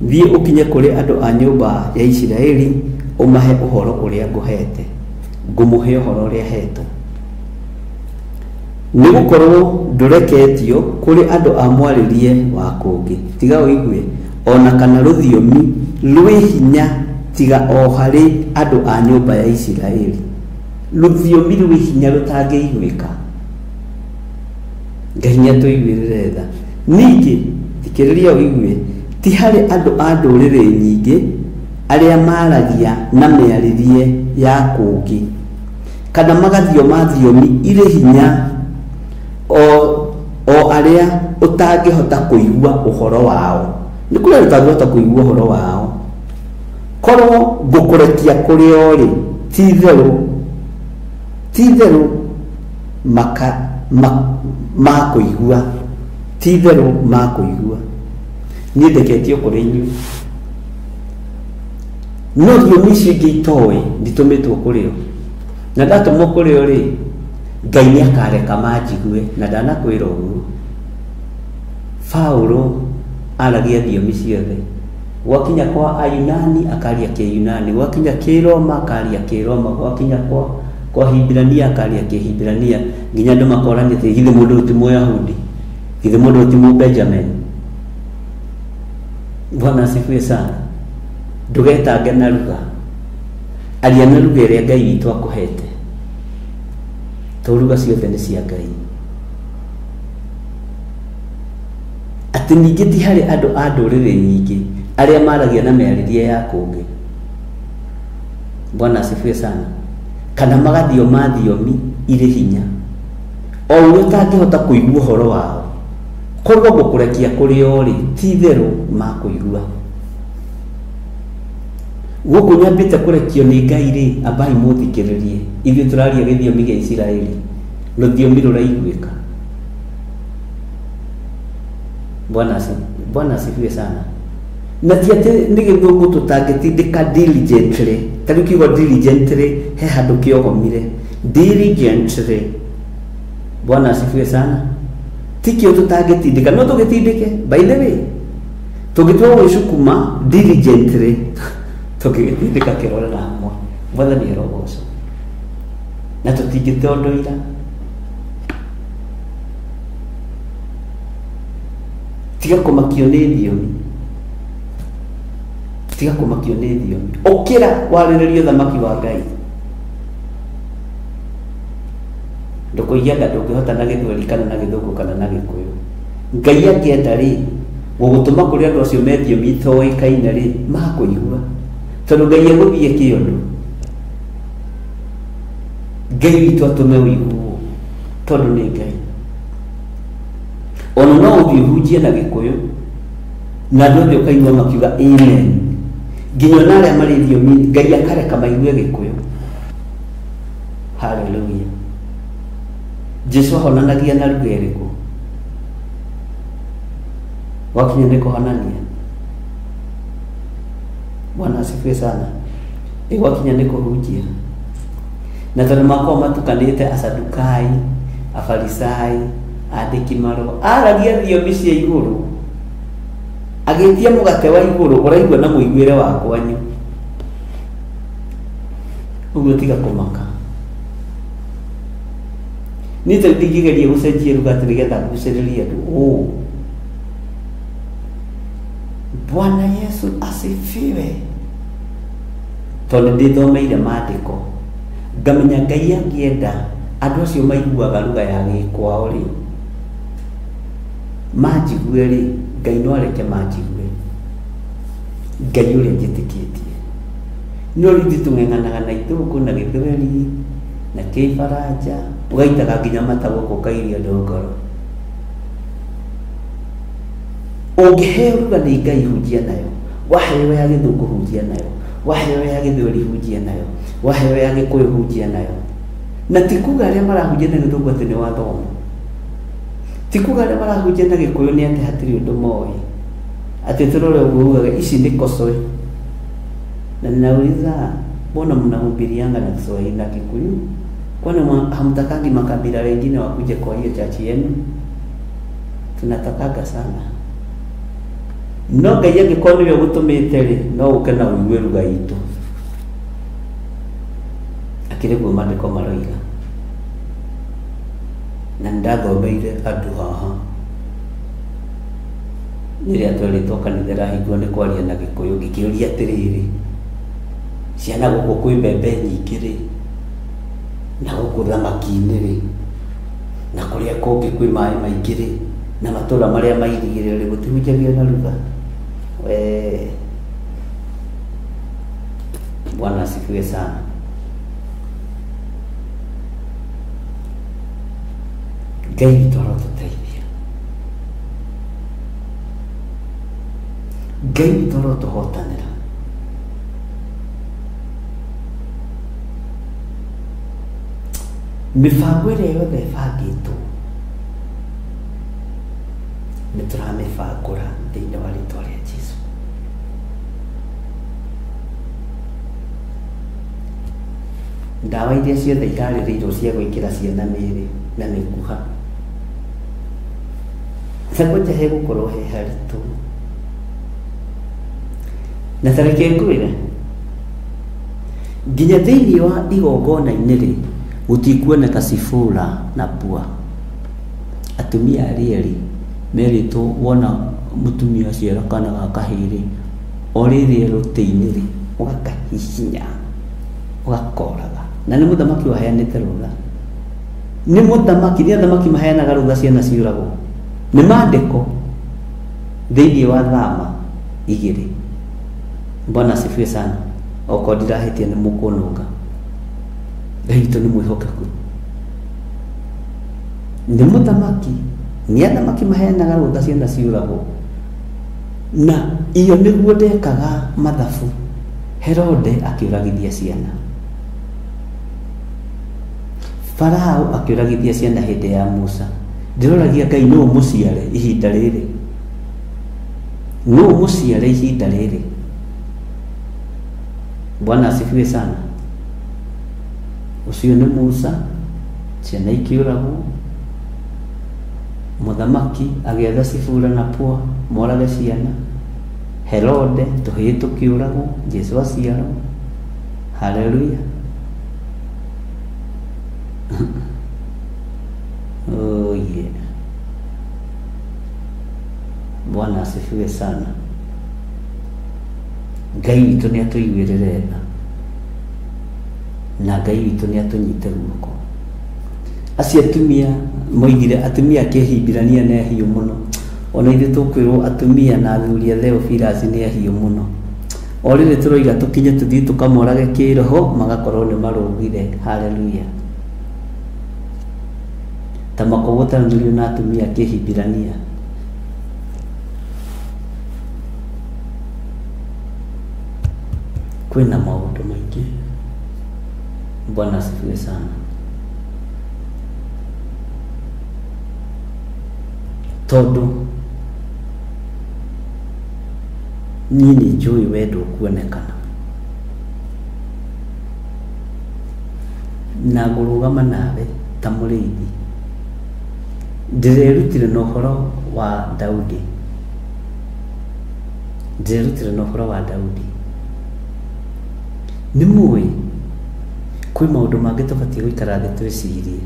thiĩ ũkinye kũrĩ andũ a nyũmba ya Isiraeli, ũmahe ũhoro ũrĩa ngũhete. Ngũmũhe ũhoro ũrĩa hetwo. Nĩ gũkorwo ndũreketio kũrĩ andũ a mwarĩrie wa kũngĩ, tiga ũigue, ona kana rũthiomi rwĩ hinya, tiga o harĩ andũ a nyũmba ya Isiraeli. Rũthiomi rwĩ hinya rũtangĩiguĩka. Ngai nĩatũiguĩrĩre tha. Ningĩ thikĩrĩria ũigue, ti harĩ andũ a ndũrĩrĩ nyingĩ arĩa maragia na mĩarĩrie ya kũngĩ, kana magathioma thiomi irĩ hinya, o arĩa ũtangĩhota kũigua ũhoro wao. Nĩ kũrĩ andũ ũtangĩhota kũigua ũhoro wao. Korwo ngũkũrekia kũrĩ o rĩ, ti-itherũ makũigua, ti-itherũ makũigua. Niĩ ndeketio kũrĩ inyuĩ, no thiomi icio ingĩ itoĩ nditũmĩtwo kũrĩ o, na ndatũmwo kũrĩ o rĩ, Ngai nĩ akareka manjigue, na ndanakwĩra ũguo. Paulo aragia thiomi ciothe, gwakinya kwa Ayunani akaria Kĩyunani, gwakinya Kĩroma akaria Kĩroma, gwakinya kwa Hibirania akaria Kĩhibirania, nginya andũ makorania atĩ githĩ mũndũ ũyũ ti Mũyahudi, githĩ mũndũ ũyũ ti Mũbenjamin. Bwana asifiwe sana. Ndũgetange na lugha, aria na lugha ĩrĩa Ngai witũ akũhete, tondũ lugha ciothe nĩ cia Ngai. Atĩ ningĩ ti harĩ andũ a ndũrĩrĩ nyingĩ arĩa maragia na mĩarĩrie ya kũngĩ. Bwana asifiwe sana. Kana magathioma thiomi irĩ hinya. O ũrĩa ũtangĩhota kũigua ũhoro wao, korwo ngũkũrekia kũrĩ o rĩ, ti itherũ makũigua. Gũkũ nyambĩte kũrekio nĩ Ngai rĩ, ambai mũthikĩrĩrie. Ithuĩ tũraria gĩthiomi gĩa Isiraeli, rũthiomi rũraiguĩka. Bwana asifiwe sana. Na ti atĩ nĩ gĩthũngũ tũtangĩtindĩka diligently. Ta rĩu kiugo diligently he handũ kĩogomire. Diligently. Bwana asifiwe sana. Ti kĩo tũtangĩtindĩka, no tũgĩtindĩke. By the way, tũngĩtua gwĩcukuma diligently, tũngĩgĩtindĩka kĩrore na hamwe. Mwathani arogocwo. Na tũtingĩtondoira. Tiga kũmakio nĩ thiomi. Tiga kũmakio nĩ thiomi. Ũkĩra warĩrĩrie ũthamaki wa Ngai. Ndũkũiga anga ndũngĩhota na gĩthweri kana na gĩthũngũ kana na gĩkũyũ. Ngai angĩenda rĩ, gũgũtũma kũrĩ andũ acio me thiomi itoĩkaine rĩ, makũigua. Tondũ Ngai egũthiĩ kĩũndũ. Ngai witũ atũme ũiguo, tondũ nĩ Ngai. Ona no ũthiĩ ũhunjie na gĩkũyũ, na andũ othe ũkaigua makiuga amen. Nginya ona arĩa marĩ thiomi, Ngai akareka maigue gĩkũyũ. Hallelujah. Jesu ahonanagia na lugha ĩrĩkũ? Wakinya nĩ kũhonania. Bwana asifiwe sana. Ĩgwakinya nĩ kũhunjia. Na tondũ makoragwo matukanĩte Asadukai, Afarisai, andĩki marũa, aragia thiomi cia igũrũ. Agĩtia mũgate wa igũrũ ũraigua na mũiguĩre wa kwanyu. Ũguo tiga kũmaka. Niĩ ta ndingĩgeria gũcenjia lugha atĩ nĩgetha ngucĩrĩrie andũ. Ũũ. Bwana Yesu asifiwe. Tondũ ndĩthomeire maandĩko, ngamenya Ngai angĩenda andũ acio maiguaga lugha ya gĩkwao rĩ, manjigue rĩ, Ngai no areke manjigue. Ngai ũrĩa njĩtĩkĩtie. No rĩu ithuĩ tũng'eng'anaga na ithũngũ na gĩthweri na kĩbaranja, ũgaitaga nginya mata gũkũ ũkairia andũ ngoro. Ũngĩheo lugha nĩ Ngai hunjia nayo, waheo ya gĩthũngũ hunjia nayo, waheo ya gĩthweri hunjia nayo, waheo ya gĩkũyũ hunjia nayo. Na ti kuga arĩa marahunjia na gĩthũngũ atĩ nĩ wathomo. Ti kuga arĩa marahunjia na gĩkũyũ nĩ atĩ hatirĩ ũndũ moĩ. Atĩ tũrore ũguo ugage ici nĩ kocoe. Na ninauliza, mbona mnahubirianga na Kiswahili na Kikuyu? Kwani hamtakangi makabila wengine wakuje kwa hiyo chachi yenu? Tunatakaga sana. No Ngai angĩkorwo nĩwe ũgũtũmĩte rĩ, no ũke na ũigue lugha itũ. Akĩrĩ guo maandĩko maroiga. Na nĩndathomeire andũ haha. Rĩrĩa twerĩtwo kanitha ĩrahingwo nĩ kwaria na Gĩkũyũ, ngĩkĩũria atĩrĩrĩ, ciana gũkũ kwĩ mbembe nyingĩ rĩ, na gũkũ thamaki-inĩ rĩ, na kũrĩa kũngĩ kwĩ maĩ maingĩ rĩ, na matũra marĩa mairigĩrĩire rĩ, gũtihunjagio na lugha. We Bwana asifiwe sana. Ngai witũ arotũteithia. Ngai witũ arotũhotanĩra. Mĩbango ĩrĩa yothe ĩbangĩtwo nĩ tũramĩbangũra thĩinĩ wa rĩtwa rĩa Jesũ. Ndawa iria ciothe iharĩrĩirwo cia gwĩkĩra ciana mĩĩrĩ na mĩkuha, na hegũkorwo he haritũ. Na ta reke ngwĩre, nginya thĩinĩ wa igongona-inĩ rĩ, gũtikuoneka Sifura na Pua. Atumia arĩa erĩ merĩtwo wona mũtumia aciara kana ga kahĩĩ rĩ, o rĩrĩ rũtĩ-inĩ rĩ, ũgakahihinya, ũgakoraga. Na nĩ mũthamaki waheanĩte rũtha. Nĩ mũthamaki, nĩ athamaki maheanaga rũtha ciana ciũragwo. Nĩ maandĩko thĩinĩ wa Thama 2. Bwana asifiwe sana. Okorwo ndirahĩtia nĩ mũkũnũnga. Ngai witũ nĩ mwĩhokeku, nĩ mũthamaki, nĩ athamaki maheanaga rũtha ciana ciũragwo. Na iyo nĩguo ndekaga mathabu. Herode akĩũragithia ciana, Farao akĩũragithia ciana hĩndĩ ya Musa. Ndĩroragia Ngai nũ mũciare ihinda rĩrĩ, nũ mũciare ihinda rĩrĩ. Bwana asifiwe sana. Ũcio nĩ Musa, ciana ikĩũragwo, mũthamaki agĩatha Sifura na Pua morage ciana, Herode tũhĩĩ tũkĩũragwo, Jesu aciarwo. Haleluya. Oh yeah. Bwana asifiwe sana. Ngai witũ nĩ atũiguĩrĩre tha, na Ngai witũ nĩ atũnyite guoko. Acio atumia moigire atumia a Kĩhibirania nĩ ahiũ mũno. Ona ithuĩ tũkwĩrwo atumia na athuri a Theophilus nĩ ahiũ mũno. O rĩrĩ tũroiga tũkinye tũthiĩ tũkamorage kĩroho, magakorwo nĩ marũgire. Haleluya. Ta makũgũtanĩrio na atumia a Kĩhibirania. Kwĩna maũndũ maingĩ. Bwana asifiwe sana. Tondũ niĩ nĩ njũĩ wendo ũkuonekana, na ngũrũgama nawe ta mũrĩithi. Ndĩrerutire na ũhoro wa Daudi, ndĩrerutire na ũhoro wa Daudi. Nĩ mũĩ kwĩ maũndũ mangĩ tũbatiĩ gũikara thĩ twĩcirie.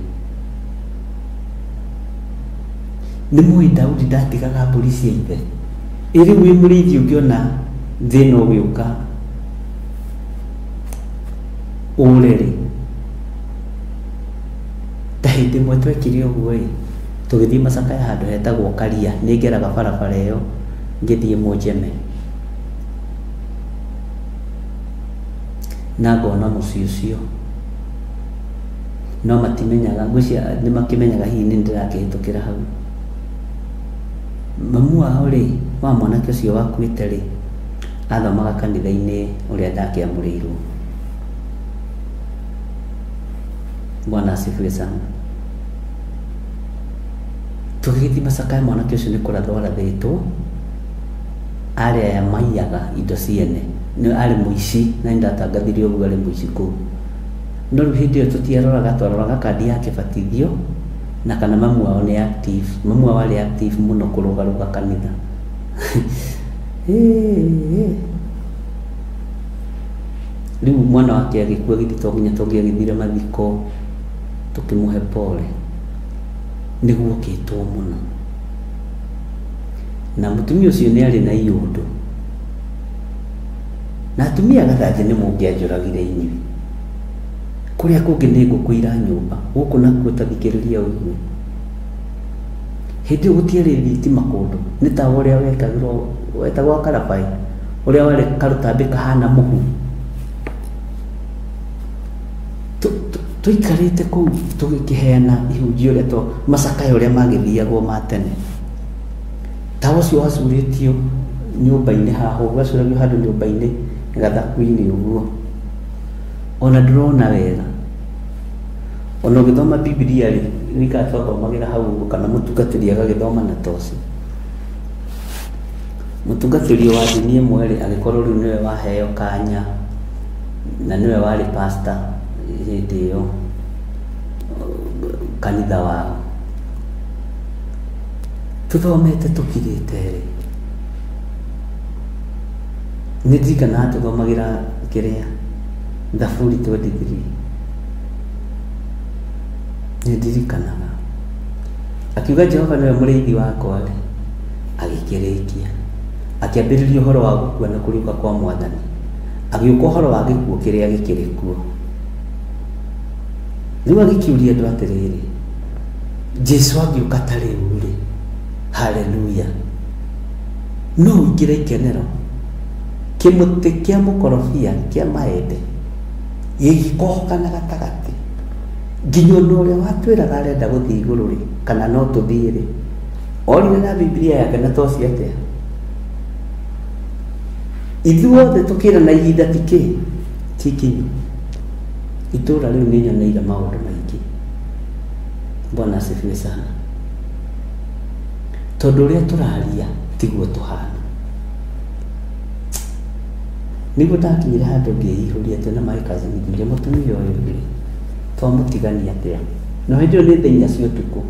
Nĩ mũĩ Daudi ndatigaga mbũri cia ithe. Ĩrĩ wĩ mũrĩithi ũngĩona thĩna ũgĩũka ũre rĩ, ta hĩndĩ ĩmwe twekire ũguo ĩ, tũgĩthiĩ Macakaya handũ hetagwo Karia, nĩ ngeraga barabara ĩyo ngĩthiĩ Mũnjeme, na ngona mũciĩ ũcio, no matimenyaga, ngwĩciria nĩ makĩmenyaga hihi nĩ ndĩrakĩhĩtũkĩra hau. Mamu wao rĩ, wa mwanake ũcio wakuĩte rĩ, athomaga kanitha-inĩ ũrĩa ndakĩamũrĩirwo. Bwana asifiwe sana. Tũgĩgĩthiĩ Macakaya, mwanake ũcio nĩ kũrathwo arathĩtwo, arĩ aya maiyaga indo ciene, nĩ arĩ mũici, na nĩ ndatangathire ũguo arĩ mũici kũu. No rĩu hĩndĩ ĩyo tũtiaroraga, twaroraga kandi ya kĩbatithio na kana mamu wao nĩ active. Mamu wao arĩ active mũno kũrũgarũga kanitha. Rĩu mwana wake agĩkua githĩ to nginya tũngĩagĩthire mathiko tũkĩmũhe pole. Nĩ guokĩtwo mũno. Na mũtumia ũcio nĩ arĩ na iũndũ. Na atumia gathanjĩ nĩ mũngĩanjũragire inyuĩ. Kũrĩa kũngĩ nĩ ngũkũira nyũmba, gũkũ nakuo ta thikĩrĩria ũigue. Hĩndĩ ĩyo gũtiarĩ thitima kũndũ, nĩ tawa ũrĩa wekagĩrwo, wetagwo karabai, ũrĩa warĩ karũtambĩ kahana mũhu. Tũikarĩte kũu tũgĩkĩheana ihunjio ũrĩa macakaya ũrĩa magĩthiagwo ma tene. Tawa ũcio wacurĩtio nyũmba-inĩ haha ũguo, wacuragio handũ nyũmba-inĩ gathaku-inĩ ũguo. Ona ndũrona wega. Ona ũgĩthoma Bibilia rĩ, nĩkaga twathomagĩra hau ũguo, kana mũtungatĩri agagĩthoma na toci. Mũtungatĩri wa ndini ĩmwe rĩ, agĩkorwo rĩu nĩwe waheo kanya, na nĩwe warĩ pastor hĩndĩ ĩyo kanitha wao. Tũthomete tũkirĩte rĩ, nĩ ndirikanaga tũthomagĩra kĩrĩa Thaburi 23. Nĩ ndirikanaga akiuga Jehova nĩwe mũrĩithi wakwa rĩ, agĩkĩrĩkia akĩambĩrĩria ũhoro wa gũkua na kũriũka kwa Mwathani, agĩũka ũhoro wa gĩkuũ kĩrĩa gĩkĩrĩ kuo. Rĩu agĩkĩũria andũ atĩrĩrĩ, Jesu angĩũka ta rĩu rĩ, haleluya, no ũingĩre ikenero. Kĩmũtĩ kĩa mũkorobia kĩa maembe gĩgĩkohoka na gatagatĩ. Nginya ona ũrĩa watwĩraga arenda gũthiĩ igũrũ rĩ, kana no tũthiĩ rĩ, orire na Biblia yake na toci atĩa? Ithuothe tũkĩrana ihinda ti kĩ? Ti ikinyu. Itũũra rĩu nĩ nyoneire maũndũ maingĩ. Bwana asifiwe sana. Tondũ ũrĩa tũraria tiguo tũhana. Nĩguo ndakinyire handũ ngĩihũria atĩ na my cousin ngĩũria mũtumia ũyũ rĩ, twamũtigania atĩa? Na hĩndĩ ĩyo nĩ thaa inya cia ũtukũ.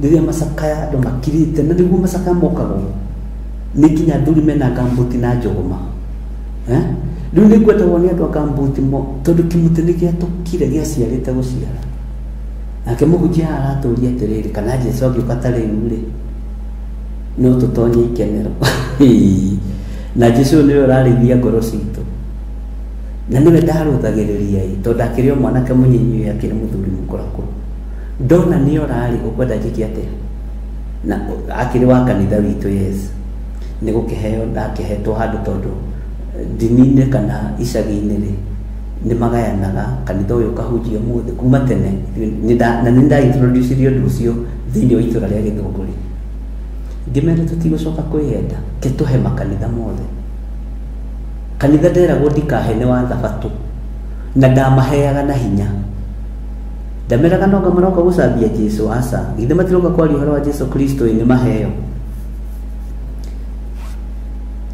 Rĩrĩa macakaya andũ makirĩte, na nĩguo macakaya mokagwo nĩ nginya athuri mena ngambuti na njũgũma. Rĩu nĩ ngwendagwo nĩ andũ a ngambuti tondũ kĩmũtĩ nĩ gĩatũkire gĩaciarĩte gũciara. Nake mũhunjia aratũria atĩrĩrĩ, kana Jesũ angĩũka ta rĩu rĩ, no tũtonye ikenero. Na Jesũ nĩwe ũrarĩithia ngoro citũ. Na nĩwe ndarũthagĩrĩria ĩ, tondũ akĩrĩ o mwanake mũnyinyi ũyũ akĩrĩ mũthuri mũkũrakũrũ. Ndona nĩ orarĩ, ũkwenda njĩke atĩa? Na akĩrĩ wa kanitha witũ, yes. Nĩ gũkĩheo ndakĩhetwo handũ tondũ ndini-inĩ kana icagi-inĩ rĩ, nĩ magayanaga kanitha ũyũ ũkahunjia ũmũthĩ kuma tene. Na nĩ nda introduce ũndũ ũcio thĩinĩ wa itũra rĩa Gĩthũngũri. Ngĩmera tũtigũcoka kwĩyenda, ke tũhe makanitha mothe. Kanitha nderagwo ndikahe nĩ wa thabatũ, na ndamaheaga na hinya. Ndameraga no maroka gũcambia Jesũ, aca. Githĩ matiroka kwaria ũhoro wa Jesũ Kristo nĩ maheo.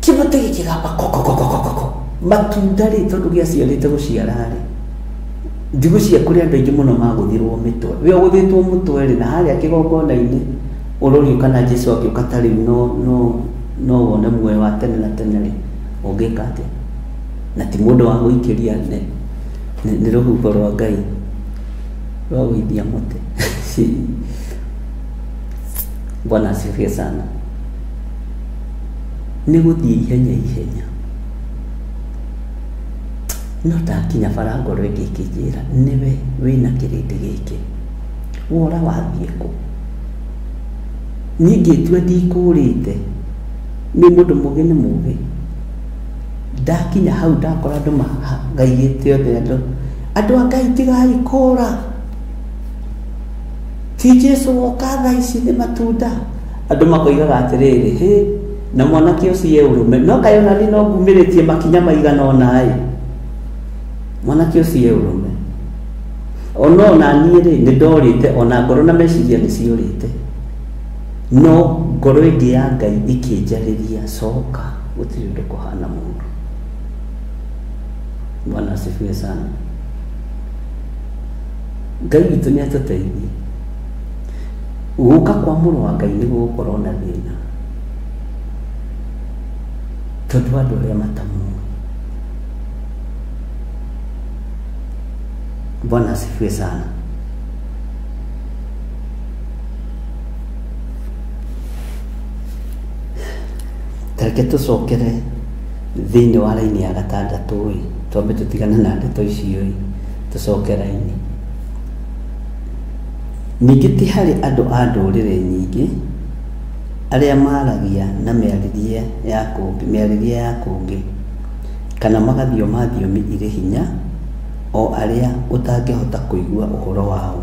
Kĩmũtĩ gĩkĩgamba kokokokokoko. Matunda rĩ, tondũ gĩaciarĩte gũciara rĩ, ndigũcia kũrĩ andũ aingĩ mũno magũthirwo mĩtwe. We ũgũthĩtwo mũtwe rĩ, na harĩa kĩgongona-inĩ ũrorio kana Jesũ angĩũka ta rĩu no wone muoyo wa tene na tene rĩ, ũngĩka atĩa? Na ti mũndũ wa gũikĩria, nĩ rũhuho rwa Ngai rwa gũithia mũtĩ. Bwana asifiwe sana. Nĩ gũthiĩ ihenya ihenya. No ndakinya bara ngoro ĩngĩ ĩkĩnjĩra, nĩwe wĩna kĩrĩndĩ gĩkĩ, wora wathiĩ kũ? Niĩ ngĩtua ndikũrĩte, nĩ mũndũ mũgĩ nĩ mũgĩ. Ndakinya hau ndakora andũ magaigĩte othe andũ a Ngai tigai kũra. Ti Jesũ woka thaa ici nĩ matunda. Andũ makoigaga atĩrĩrĩ, hĩ, na mwanake ũcio e ũrũme. No kaĩ ona niĩ no ngumĩrĩtie makinya maigana ũna ĩ. Mwanake ũcio e ũrũme. Ona ona niĩ rĩ, nĩ ndorĩte, ona ngoro na meciria nĩ ciorĩte. No ngoro ĩngĩ ya Ngai ĩkĩnjarĩria, coka, gũtirĩ ũndũ kũhana mũndũ. Bwana asifiwe sana. Ngai witũ nĩ atũteithie. Gũka kwa mũrũ wa Ngai nĩ gũgũkorwo na thĩna. Tondũ andũ arĩa matamũĩ. Bwana asifiwe sana. Tareke tũcokere thĩinĩ wa raini ya gatandatũ ĩ, twambe tũtigane na ndeto icio ĩ, tũcoke raini. Ningĩ ti harĩ andũ a ndũrĩrĩ nyingĩ arĩa maragia na mĩarĩrie ya kũngĩ, kana magathioma thiomi irĩ hinya, o arĩa ũtangĩhota kũigua ũhoro wao.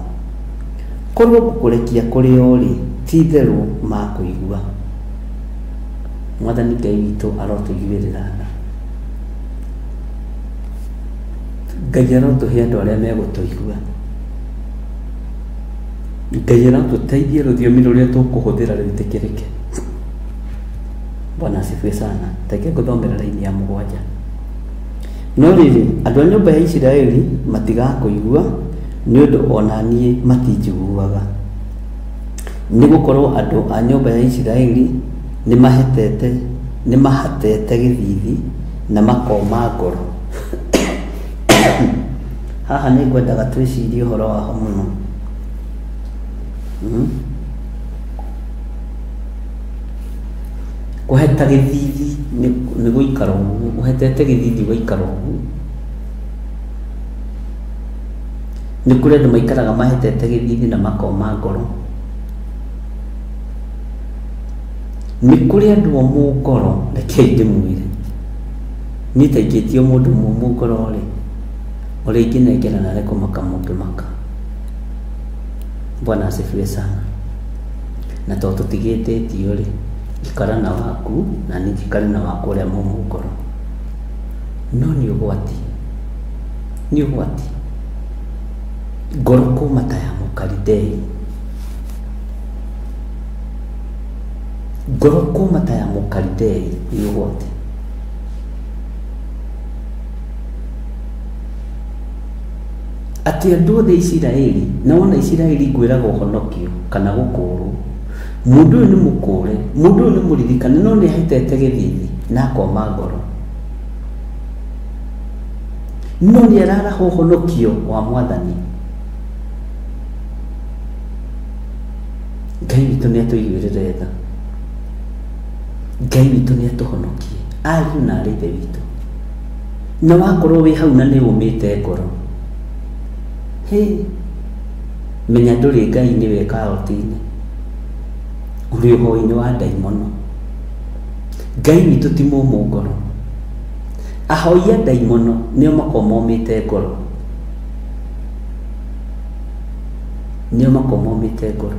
Korwo ngũkũrekia kũrĩ o rĩ, ti itherũ makũigua. Mwathani Ngai witũ arotũiguĩrĩra tha. Ngai arotũhe andũ arĩa megũtũigua. Ngai arotũteithie rũthiomi rũrĩa tũkũhũthĩra rwĩtĩkĩrĩke. Bwana asifiwe sana. Reke ngũthomere raini ya mũgwanja. No rĩrĩ, andũ a nyũmba ya Isiraeli matigakũigua, nĩ ũndũ ona niĩ matinjiguaga. Nĩ gũkorwo andũ a nyũmba ya Isiraeli nĩ mahatete gĩthithi na makoma ngoro. Haha nĩ ngwendaga twĩcirie ũhoro waho mũno. Kũheta gĩthithi nĩ gũikara ũguo, ũhetete gĩthithi ũgaikara ũguo. Nĩ kũrĩ andũ maikaraga mahetete gĩthithi na makoma ngoro. Nĩ kũrĩ andũ omũ ngoro, rekei ndĩmwĩre. Niĩ ta ingĩtio mũndũ mũmũ ngoro rĩ, ũrĩa ingĩnengera narĩ kũmaka mũngĩmaka. Bwana asifiwe sana. Na to tũtigĩtĩtio rĩ, ikara na waku na niĩ njikare na wakwa ũrĩa mũmũ ngoro. No nĩ ũgwati, nĩ ũgwati ngoro kũma ta ya mũkalidei, ngoro kũma ta ya mũkalidei nĩ ũgwati. Atĩ andũ othe Isiraeli, na wona Isiraeli ngwĩraga ũhonokio kana gũkũũrwo, mũndũ ũyũ nĩ mũkũũre, mũndũ ũyũ nĩ mũririkane, no nĩ ahetete gĩthithi na akoma ngoro, no nĩ araraha ũhonokio wa Mwathani. Ngai witũ nĩ atũiguĩrĩre tha, Ngai witũ nĩ atũhonokie ariũ na arĩ ithe witũ. Na wakorwo wĩ hau na nĩ ũmĩte ngoro, hĩ, menya ndũrĩ Ngai nĩwe karoti-inĩ, ũrĩ ũhoi-inĩ wa ndaimono. Ngai witũ ti mũmũ ngoro. Ahoi a ndaimono nĩo makoragwo momĩte ngoro, nĩo makoragwo momĩte ngoro.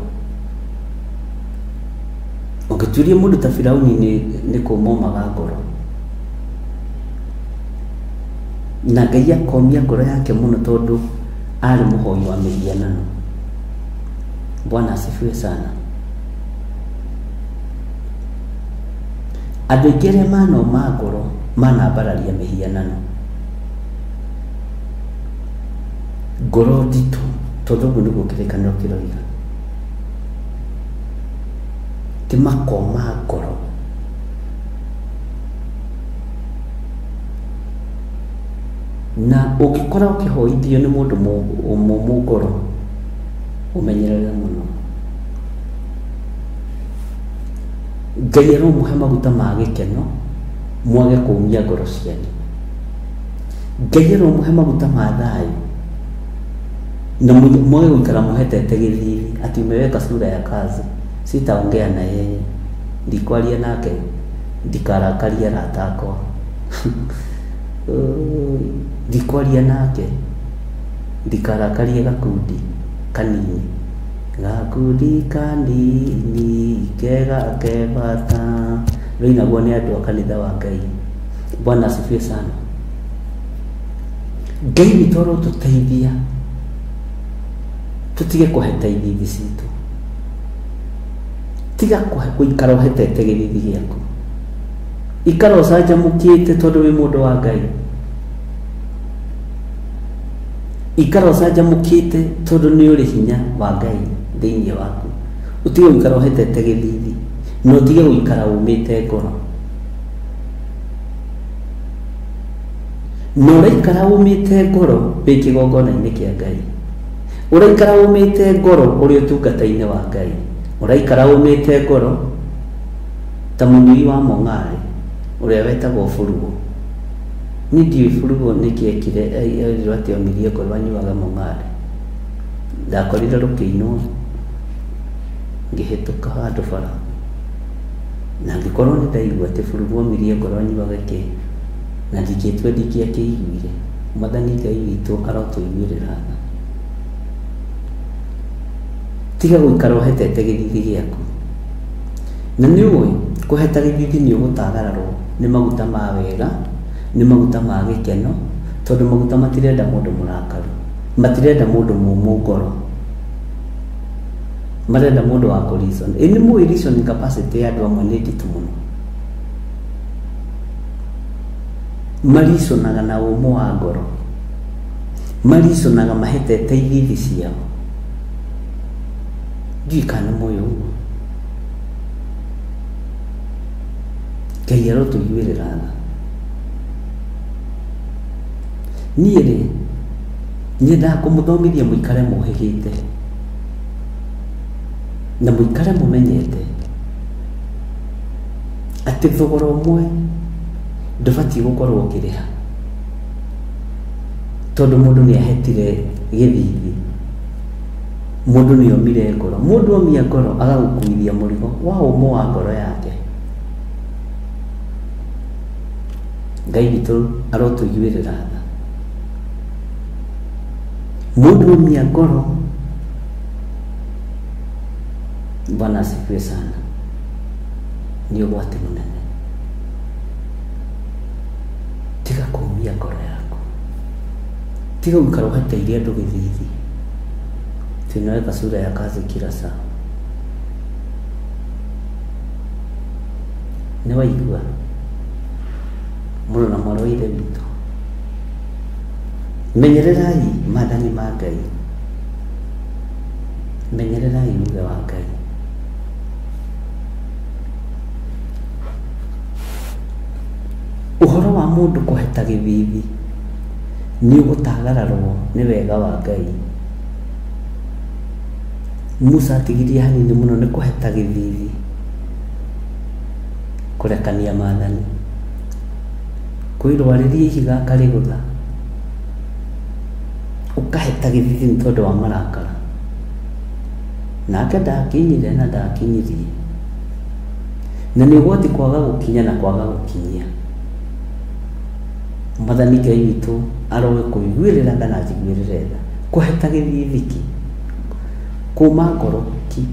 Ũngĩtuĩria mũndũ ta Firauni nĩ kũmomaga ngoro, na Ngai akomia ngoro yake mũno tondũ arĩ mũhoi wa mĩhianano. Bwana asifiwe sana. Andũ aingĩ arĩa manoma ngoro manambararia mĩhianano, ngoro nditũ, tondũ ũguo nĩguo kĩrĩkanĩro kĩroiga, ti makoma ngoro. Na ũngĩkora ũkĩhoithio nĩ mũndũ mũmũ ngoro, ũmenyerere mũno. Ngai aromũhe maguta ma gĩkeno mwage kũũmia ngoro cianyu. Ngai aromũhe maguta ma thayũ na mwage gũikara mũhetete gĩthithi ati umeweka sura ya kazi, sitaongea na yeye, ndikwaria nake, ndikarakaria arata akwa, ndikwaria nake, ndikarakarie gakundi kanini, gakundi kanini kega kebata, rũinagwo nĩ andũ a kanitha wa Ngai. Bwana asifiwe sana. Ngai witũ arotũteithia tũtige kũheta ithithi citũ, tiga gũikara ũhetete gĩthithi gĩaku, ikara ũcanjamũkĩte tondũ wĩ mũndũ wa Ngai, ikara ũcanjamũkĩte tondũ nĩ ũrĩ hinya wa Ngai thĩinĩ waku. Ũtige gũikara ũhetete gĩthithi na ũtige gũikara ũmĩte ngoro. Na ũraikara ũmĩte ngoro wĩ kĩgongona-inĩ kĩa Ngai, ũraikara ũmĩte ngoro ũrĩ ũtungata-inĩ wa Ngai, ũraikara ũmĩte ngoro ta mũnyui wa mong'arĩ ũrĩa wetagwo Burugo. Niĩ ndiũĩ Burugo nĩkĩ ekire, erirwo atĩ omirie ngoro anyuaga mong'arĩ. Ndakorire rũkĩinwo ngĩhĩtũka handũ bara, na ngĩkorwo nĩ ndaigua atĩ Burugo omirie ngoro anyuaga kĩ, na ndingĩtua ndingĩakĩiguire. Mwathani Ngai witũ arotũiguĩrĩra tha. Tiga gũikara ũhetete gĩthithi gĩaku. Na nĩ ũĩ kũheta gĩthithi nĩ ũgũtagararwo nĩ maguta ma wega, nĩ maguta ma gĩkeno, tondũ maguta matirenda mũndũ mũrakaru, matirenda mũndũ mũmũ ngoro, marenda mũndũ wa kũ reason. Ĩ nĩ mũĩ reasoning capacity ya andũ amwe nĩ nditũ mũno, mariconaga na ũmũ wa ngoro, mariconaga mahetete ithithi ciao. Ndiũĩ kana nĩ mũĩ ũguo. Ngai arotũiguĩrĩra tha. Niĩ rĩ, nyendaga kũmũthomithia mũikare mũhĩgĩte na mũikare mũmenyete atĩ thogora ũmwe ndũbatiĩ gũkorwo ũkĩrĩha, tondũ mũndũ nĩ ahetire gĩthithi, mũndũ nĩ omire ngoro. Mũndũ omia ngoro agagũkuithia mũrigo wa ũmũ wa ngoro yake. Ngai witũ arotũiguĩrĩra tha. Mũndũ omia ngoro Bwana asifiwe sana. Nĩ ũgwati mũnene. Tiga kũũmia ngoro yaku, tiga gũikara ũhatĩirie andũ gĩthithi. Tunaweka sura ya kazi kila saa. Nĩ waigua mũrũ na mwarĩ wa ithe witũ, menyererai maathani ma Ngai, menyererai uge wa Ngai. Ũhoro wa mũndũ kũheta gĩthithi nĩ ũgũtagararwo nĩ wega wa Ngai. Musa atigirie hanini mũno nĩ kũheta gĩthithi, kũrekania maathani, kwĩrwarĩria ihiga akarĩgũtha, ũkaheta gĩthithi nĩ tondũ wa marakara. Nake ndakinyire na ndakinyirie, na nĩ ũgwati kwaga gũkinya na kwaga gũkinyia. Mwathani Ngai witũ aroe kũiguĩrĩra tha na anjiguĩrĩre tha. Kũheta gĩthithi ki, kũma ngoro ki.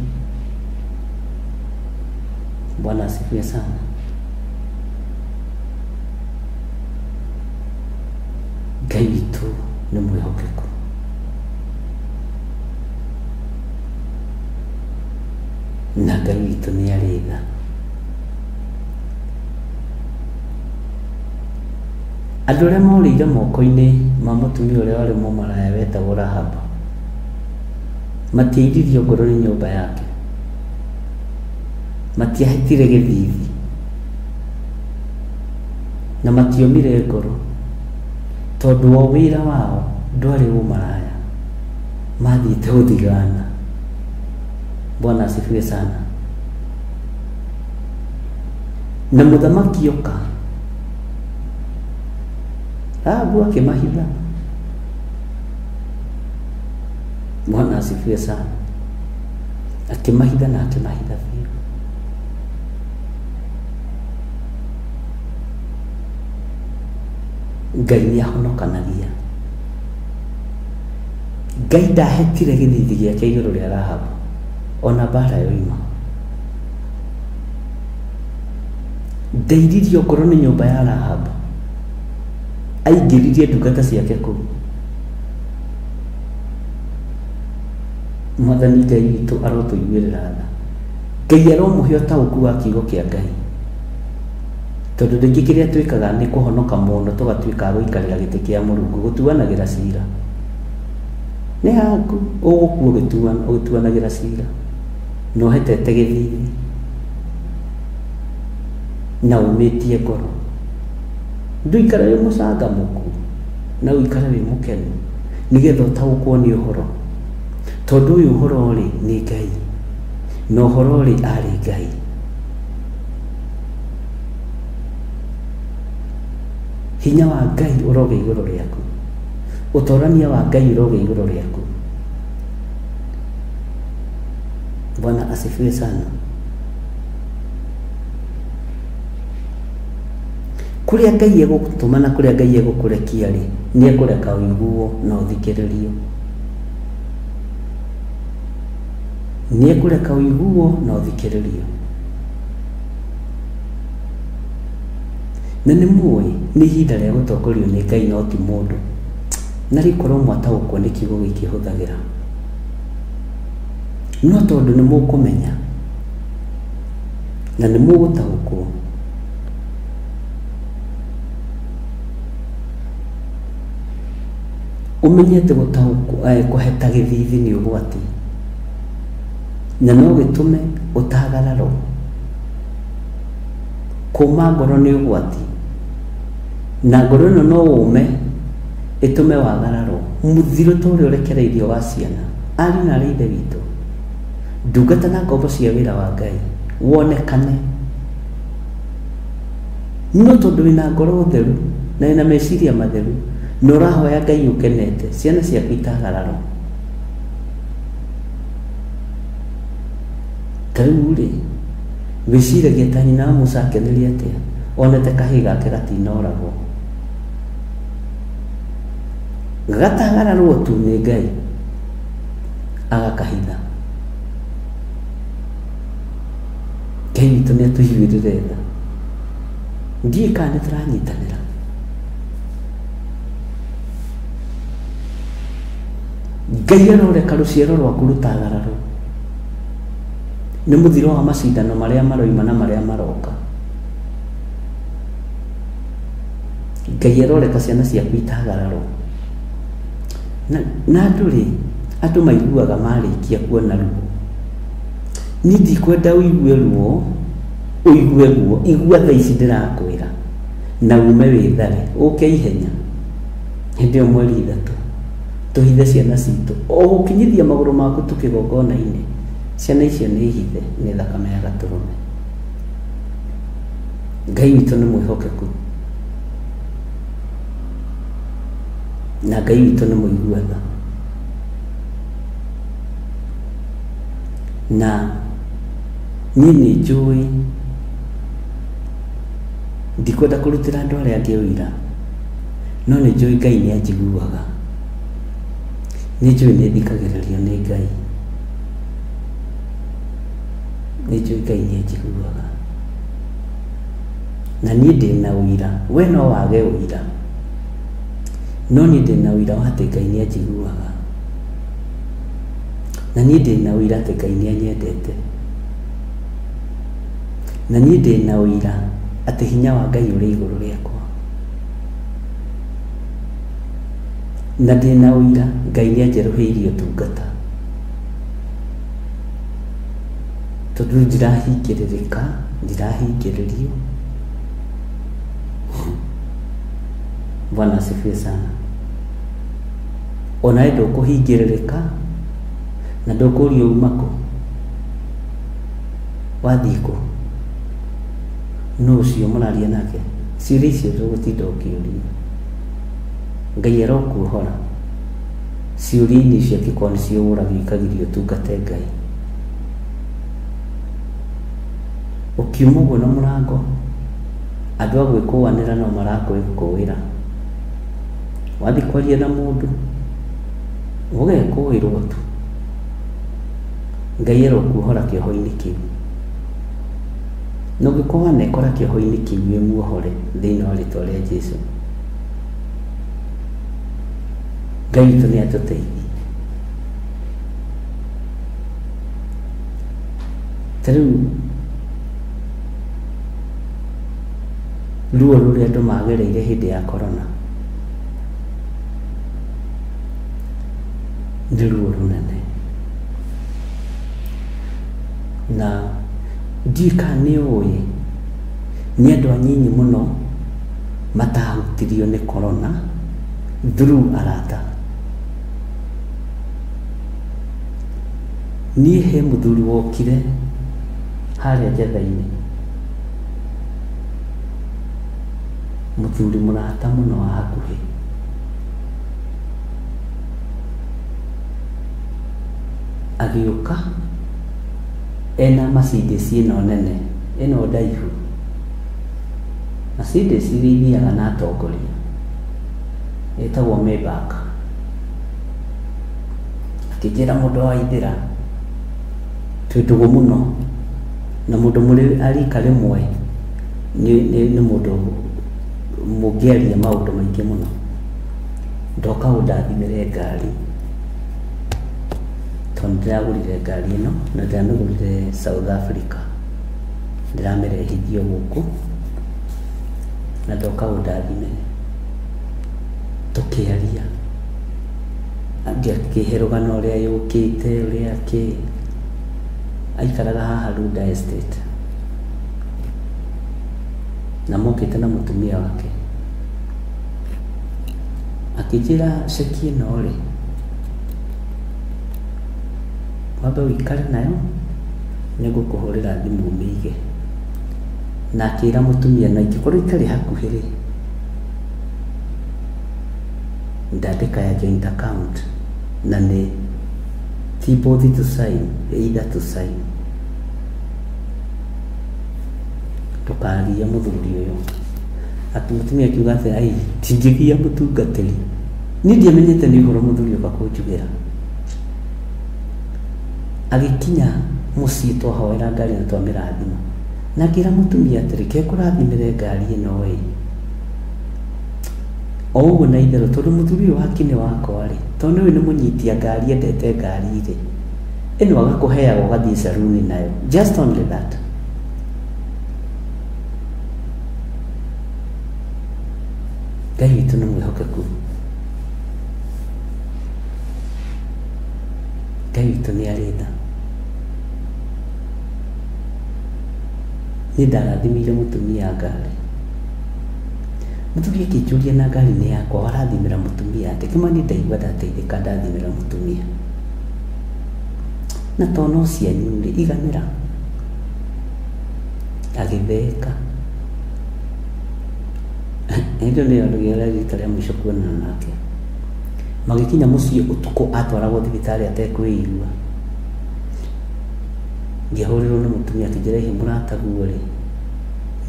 Bwana asifiwe sana. Ngai witũ nĩ mwĩhokeku. Na Ngai witũ nĩ arĩ tha. Andũ arĩa morĩire moko-inĩ ma mũtumia ũrĩa warĩ mũmaraya wetagwo Rahabu matiairirio ngoro nĩ nyũmba yake, matiahĩtire gĩthithi na matiomire ngoro, tondũ o wĩra wao ndwarĩ ũmaraya, mathiĩte gũthigana. Bwana asifiwe sana. Na mũthamaki oka, Rahabu akĩmahitha. Bwana asifiwe sana. Akĩmahitha na akĩmahitha biũ. Ngai nĩ ahonokanagia. Ngai ndahetire gĩthithi gĩake igũrũ rĩa Rahabu ona mbara yoima. Ndeiririo ngoro nĩ nyũmba ya Rahabu, aingĩririe ndungata ciake kũu. Mwathani Ngai witũ arotũiguĩrĩra tha. Ngai aromũhe ũtaũku wa kiugo kĩa Ngai, tondũ rĩngĩ kĩrĩa twĩkaga nĩ kũhonoka mũno tũgatuĩka a gũikarĩra gĩtĩ kĩa Mũrungu gũtuanagĩra cira. Nĩ haku ũgũkua ũgĩtuanagĩra cira na ũhetete gĩthithi na ũmĩtie ngoro. Ndũikare wĩ mũcangamũku na ũikare wĩ mũkenu nĩgetha ũtaũkwo nĩ ũhoro, tondũ ũyũ ũhoro rĩ nĩ Ngai na ũhoro rĩ arĩ Ngai. Hinya wa Ngai ũroge igũrũ rĩaku, ũtorania wa Ngai ũroge igũrũ rĩaku. Bwana asifiwe sana. Kũrĩa Ngai egũgũtũma na kũrĩa Ngai egũkũrekia rĩ, nĩ ekũreka ũiguo na ũthikĩrĩrio. Nĩ ekũreka ũiguo na ũthikĩrĩrio. Na nĩ mũĩ nĩ ihinda rĩa gũtongorio nĩ Ngai no ti mũndũ. Na rĩkorwo mwataũkwo nĩ kiugo gĩkĩ hũthagĩra, no tondũ nĩ mũkũmenya na nĩ mũgũtaũkwo, ũmenye atĩ gũtaũkwo kũheta gĩthithi nĩ ũgwati na no gĩtũme ũtagararwo. Kũma ngoro nĩ ũgwati na ngoro ĩno no ũme ĩtũme wagararwo. Mũthiro ta ũrĩa ũrekereirio wa ciana, ariũ na arĩ ithe witũ, ndungata na ngombo cia wĩra wa Ngai, wonekane. No tondũ wĩna ngoro theru na wĩna meciria matheru na ũrahoya Ngai ũkenete, ciana ciaku itagararwo. Ta rĩu rĩ, wĩciragia ta nyina wa Musa akenirie atĩa onete kahĩĩ gake gatinoragwo, gatagararwo tu nĩ Ngai agakahitha. Ngai witũ nĩ atũiguĩrĩre tha. Ndiũĩ kana nĩ tũranyitanĩra. Ngai aroreka rũciaro rwaku rũtagararwo nĩ mũthiro wa macindano marĩa maroima na marĩa maroka. Ngai aroreka ciana ciaku itagararwo. Na andũ rĩ, andũ maiguaga marĩkia kuona ruo. Niĩ ndikwenda ũigue ruo, ũigue ruo, igua thaa ici ndĩrakwĩra na ume wĩthare, ũke ihenya hĩndĩ ĩyo mweri 3 tũhithe ciana citũ. O gũkinyithia magũrũ maku tu kĩgongona-inĩ, ciana icio nĩ hithe nĩ thakame ya gatũrũme. Ngai witũ nĩ mwĩhokeku na Ngai witũ nĩ mũigua tha. Na niĩ nĩ njũĩ ndikwenda kũrutĩra andũ arĩa angĩ ũira, no nĩ njũĩ Ngai nĩ anjiguaga. Nĩ njũĩ nĩ thikagĩrĩrio nĩ Ngai. Nĩ njũĩ Ngai nĩ anjiguaga. Na niĩ ndĩna ũira, we no wage ũira, no niĩ ndĩna ũira wa atĩ Ngai nĩ anjiguaga. Na niĩ ndĩna ũira atĩ Ngai nĩ anyendete. Na niĩ ndĩna ũira atĩ hinya wa Ngai ũrĩ igũrũ rĩakwa. Na ndĩna ũira Ngai nĩ anjerũhĩirie ũtungata. Tondũ ndirahingĩrĩrĩka, ndirahingĩrĩrio. Bwana asifiwe sana. Onawe ndũkũhingĩrĩrĩka na ndũkũrio uma kũ, wathiĩ kũ, nũ ũcio mũraria nake. Ciũria icio ndũgũtinda ũkĩũria. Ngai arokuohora ciũria-inĩ icio angĩkorwo nĩcio ũragio ikagirio ũtungate Ngai. Ũkiuma ũguo na mũrango, andũ a gwĩkũanĩra no marakwĩkũĩra. Wathiĩ kwaria na mũndũ, ũgekũĩrwo tu. Ngai arokuohora kĩoho-inĩ kĩu. Na ũngĩkorwo wanekora kĩoho-inĩ kĩu wĩ muohore thĩinĩ wa rĩtwa rĩa Jesũ. Ngai witũ nĩ atũteithie. Ta rĩu ruo rũrĩa andũ magereire hĩndĩ ya corona nĩ ruo rũnene. Na ndiũĩ kana nĩ ũĩ nĩ andũ anyinyi mũno matahutirio nĩ corona through arata. Niĩ he mũthuri wokire harĩa njetha-inĩ, mũthuri mũrata mũno wa hakuhĩ. Agĩũka ena Mercedes ĩno nene, ĩno ndaihu. Mercedes iria ithiaga na atongoria, ĩtagwo Maybach. Akĩnjĩra mũndũ wa Waithĩra, twĩ ndũgũ mũno na mũndũ mũrĩ a rika rĩmwe nĩ mũndũ mũngĩaria maũndũ maingĩ mũno. Ndoka ũndathimĩre ngari, tondũ ndĩragũrire ngari ĩno na ndĩramĩgũrire South Africa, ndĩramĩrehithio gũkũ na ndoka ũndathimĩre. Tũkĩaria, akĩhe rũgano ũrĩa yũkĩte, ũrĩa kĩ aikaraga haha Runda Estate na mokĩte na mũtumia wake. Akĩnjĩra ceki ĩno rĩ, wambe ũikare nayo, nĩngũkũhũrĩra thimũ ũmĩige. Na akĩra mũtumia na ingĩkorwo itarĩ hakuhĩ rĩ, ndandĩka ya joint account na nĩ ti both to sign, either to sign. Ndũkagie mũthuri ũyũ. Atĩ mũtumia akiuga atĩ ai, ndingĩgia mũtungatĩri. Niĩ ndiamenyete nĩ ũhoro mũthuri ũka kũnjugĩra. Agĩkinya mũciĩ twahoera ngari na twamĩrathima. Na ngĩra mũtumia atĩrĩ, ke kũrathimĩre ngari ĩno ĩ o ũguo na itherũ, tondũ mũthuri ũyũ wa kinĩ wakwa rĩ, tondũ ũyũ nĩ mũnyitia ngari, endete ngari rĩ, ĩno agakũheaga ũgathiĩ saruni nayo, just only that. Ngai witũ nĩ mwĩhokeku, Ngai witũ nĩ arĩ tha. Niĩ ndarathimĩire mũtumia ngari, mũthuri akĩnjũria na ngari nĩ yakwa, warathimĩra mũtumia atĩ kĩmani, ndaigua ndateithĩka ndathimĩra mũtumia, na to no cianyu rĩ, iganĩra. Agĩtheka. Hĩndĩ ĩyo nĩyo rĩrĩa rita rĩa mũico kuonana nake. Magĩkinya mũciĩ ũtukũ, atwaragwo thibitarĩ atekwĩigua. Ngĩhũrĩrwo nĩ mũtumia akĩnjĩra, hihi mũrataguo rĩ,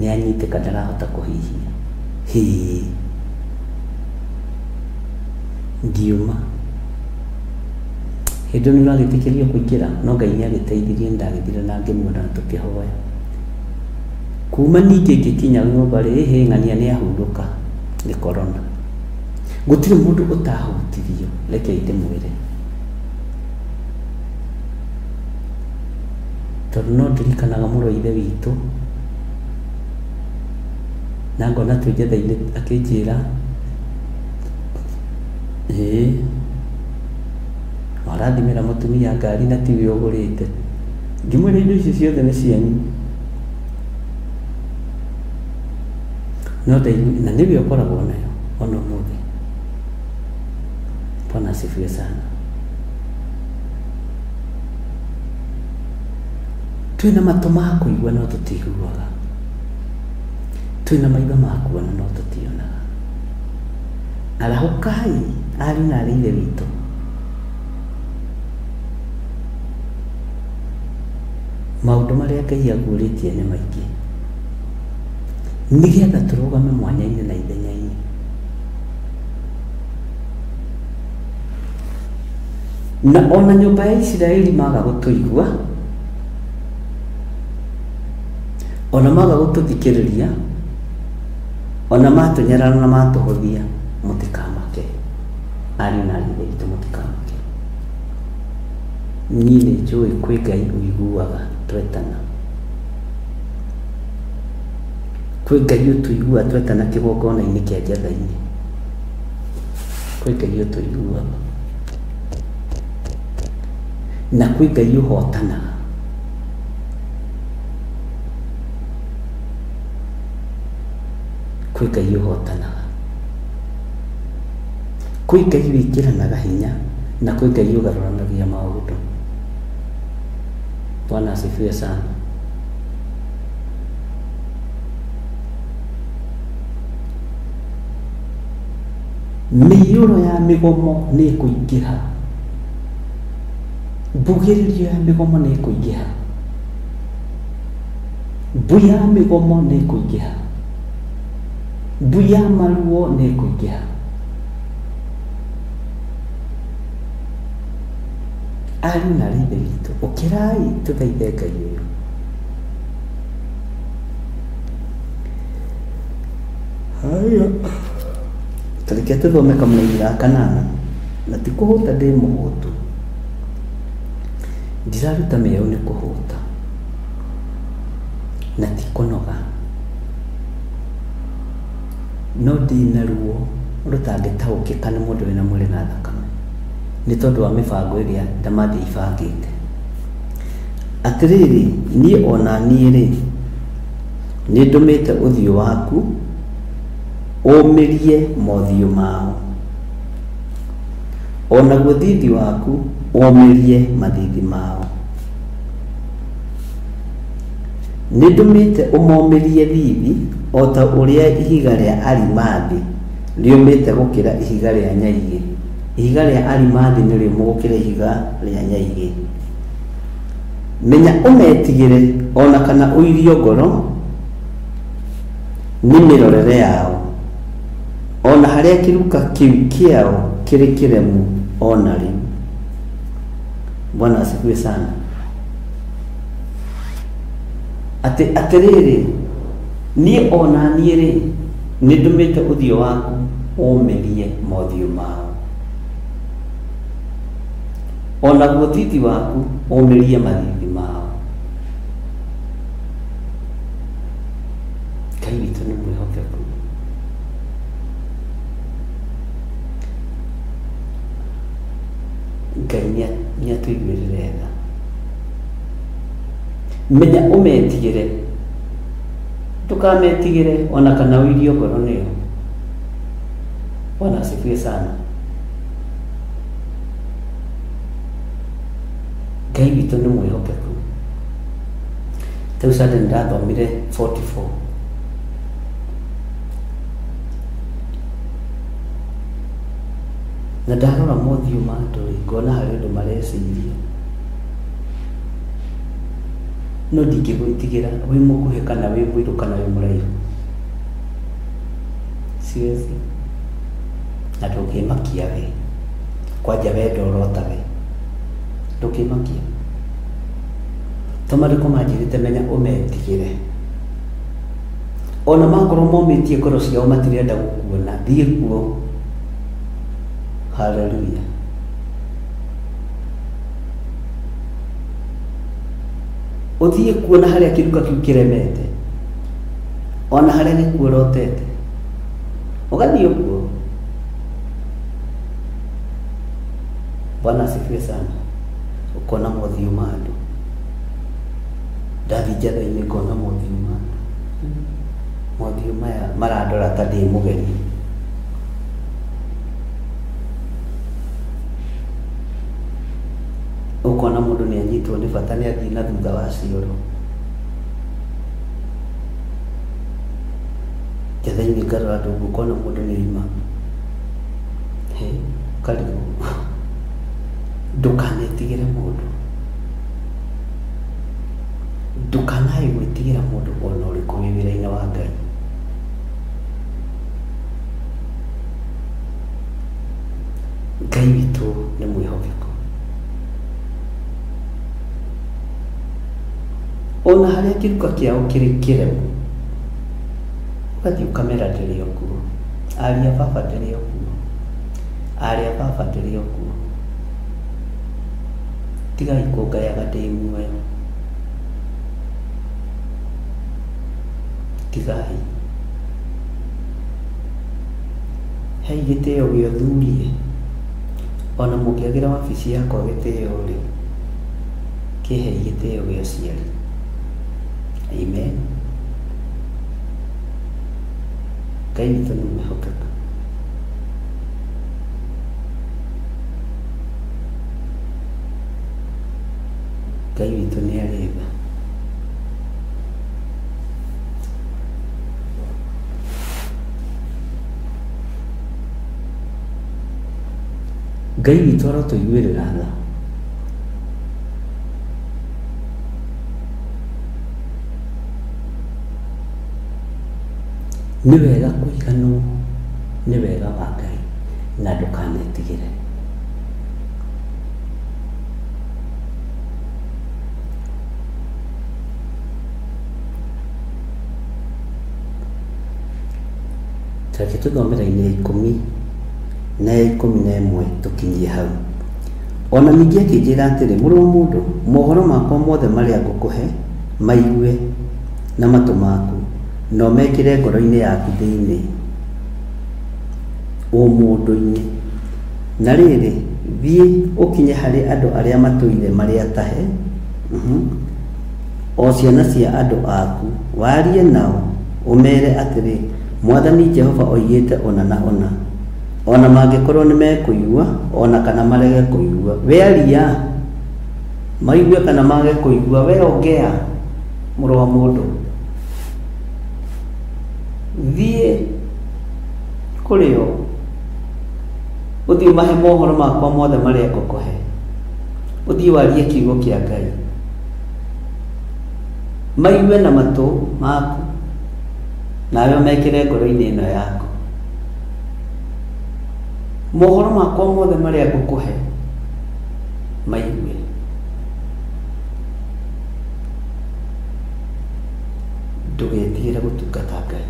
nĩ anyitĩka, ndarahota kũhihia. Hĩ, ngiuma. Hĩndĩ ĩyo nĩ ũragĩtĩkĩrio kũingĩra, no Ngai nĩ agĩteithirie, nĩ ndagĩthire na ngĩmuona na tũkĩhoya. Kuma ningĩ ngĩkinya nyũmba rĩ, ĩhĩ ng'ania nĩ ahurũka nĩ corona. Gũtirĩ mũndũ ũtahutirio, reke ndĩmwĩre, tondũ no ndirikanaga mũrũ wa ithe witũ na ngona twĩ njetha-inĩ akĩnjĩra, ĩĩ warathimĩra mũtumia ngari na tiwe ũgũrĩte. Ngĩmwĩra indo icio ciothe nĩ cianyu, no na nĩwe ũkoragwo nayo ona ũmũthĩ. Bwana asifiwe sana. Twĩna matũ ma kũigua no tũtiguaga, twĩna maitho ma kuona no tũtionaga. Arahũkai ariũ na arĩ ithe witũ, maũndũ marĩa Ngai aguũrĩtie nĩ maingĩ, nĩgetha tũrũgame mwanya-inĩ na ithenya-inĩ. Na ona nyũmba ya Isiraeli maga gũtũigua, ona maga gũtũthikĩrĩria, ona matũnyarara na matũhũthia, mũtikamake ariũ na arĩ ithe witũ, mũtikamake. Niĩ nĩ njũĩ kwĩ Ngai ũiguaga twetana, kwĩ Ngai ũtũiguaga twetana kĩgongona-inĩ kĩa njetha-inĩ, kwĩ Ngai ũtũiguaga, na kwĩ Ngai ũhotanaga. Kwĩ Ngai ũhotanaga, kwĩ Ngai wĩkĩranaga hinya, na kwĩ Ngai ũgarũranagia maũndũ. Bwana asifiwe sana. Mĩiyũro ya mĩgomo nĩ ĩkũingĩha, mbugĩrĩrio ya mĩgomo nĩ ĩkũingĩha, mbu ya mĩgomo nĩ ĩkũingĩha, mbu ya maruo nĩ ĩkũingĩha. Ariũ na arĩ ithe witũ, ũkĩrai tũthaithe Ngai ũyũ. Haya, tareke tũthome kamũraini ga kanana. Na ti kũhũta ndĩ mũhũtu, ndiraruta mĩeũ nĩ kũhũta, na ti kũnoga, no ndĩna ruo rũtangĩtaũkĩka nĩ mũndũ wĩna mwĩrĩ na thakame, nĩ tondũ wa mĩbango ĩrĩa ndamathia ibangĩte. Atĩrĩrĩ, niĩ ona niĩ rĩ, nĩ ndũmĩte ũthiũ waku ũmĩrie mothiũ mao, onaguo thithi waku ũmĩrie mathithi mao. Nĩ ndũmĩte ũmomĩrie thithi o ta ũrĩa ihiga rĩa arimathi rĩũmĩte gũkĩra ihiga rĩa nyaigĩ. Ihiga rĩa arimathi nĩ rĩũmũ gũkĩra ihiga rĩa nyaigĩ. Menya ũmetigĩre ona kana ũirio ngoro nĩ mĩrorere yao, ona harĩa kĩruka kĩu kĩao kĩrĩ kĩremu ona rĩu. Bwana asifiwe sana. Atĩ atĩrĩrĩ, niĩ ona niĩ rĩ, nĩ ndũmĩte ũthiũ waku ũmĩrie mothiũ mao, onaguo thithi waku ũmĩrie mathithi mao. Ngai witũ nĩ mwĩhokeku. Ngai nĩ atũiguĩrĩre tha. Menya ũmetigĩre, ndũkametigĩre ona kana ũirio ngoro nĩo. Bwana asifiwe sana. Ngai witũ nĩ mwĩhokeku. Rĩu Sunday nĩndathomire 44. Na ndarora mothiũ ma andũ rĩ, ngona harĩ ũndũ mareciria. No ndingĩgwĩtigĩra wĩ mũkuhĩ kana wĩ mũirũ kana wĩ mũraihu. Siwezi. Na ndũngĩmakia we. Kwanja we ndorota we. Ndũngĩmakia. To marĩkũ manjĩrĩte menya ũmetigĩre. Ona makorwo momĩtie ngoro ciao matirenda gũkuona, thiĩ kuo. Hallelujah. Ũthiĩ kuo na harĩa kĩruka kĩu kĩremete, ona harĩa gĩkuorotete, ũgathiĩ kuo. Bwana asifiwe sana. Ũkona mothiũ ma andũ. Ndathiĩ njatha-inĩ ngona mothiũ ma andũ. Mothiũ maya marandora ta ndĩ mũgeni. Ũkona mũndũ nĩ anyitwo nĩ bata nĩ athiĩ na thutha wa cioro. Njatha-inĩ ngarora andũ ũguo ũkona mũndũ nĩ oima. He, ũkarigwo. Ndũkanetigĩre mũndũ. Ndũkanae gwĩtigĩra mũndũ ona ũrĩkũ wĩ wĩra-inĩ wa Ngai. Ngai witũ nĩ mwĩhokeku. Ona harĩa kĩruka kĩao kĩrĩ kĩremu, ũgathiĩ ũkamera ndĩrĩ o kuo. Aria baba ndĩrĩ o kuo. Aria baba ndĩrĩ o kuo. Tigai kũngayaga ndĩ muoyo. Tigai. Hei gĩtĩo gĩa ũthuri. Ona mũngĩagĩra wabici yakwa gĩtĩo rĩ, kĩhei gĩtĩo gĩa ũciari. Amen. Ngai witũ nĩ mwĩhokeku. Ngai witũ nĩ arĩ tha. Ngai witũ arotũiguĩrĩra tha. Nĩ wega kũiganwo nĩ wega wa Ngai na ndũkanetigĩre. Reke tũthome raini ya ikũmi na ya ikũmi na ĩmwe tũkinyie hau. Ona ningĩ akĩnjĩra atĩrĩ, mũrũ wa mũndũ, mohoro makwa mothe marĩa ngũkũhe maigue na matũ maku, na ũmekĩre ngoro-inĩ yaku thĩinĩ, ũmũndũ-inĩ. Na rĩrĩ, thiĩ ũkinye harĩ andũ arĩa matũire marĩ atahe, o ciana cia andũ aku, warie nao, ũmeere atĩrĩ, Mwathani Jehova oigĩte ũna na ũna. Ona mangĩkorwo nĩ mekũigua, ona kana marege kũigua. We aria, maigue kana mage kũigua, we ongea, mũrũ wa mũndũ. Thiĩ kũrĩ o, ũthiĩ ũmahe mohoro makwa mothe marĩa ngũkũhe. Ũthiĩ warie kiugo kĩa Ngai. Maigue na matũ maku, nawe ũmekĩre ngoro-inĩ ĩno yaku. Mohoro makwa mothe marĩa ngũkũhe, maigue. Ndũgetigĩre gũtungata Ngai.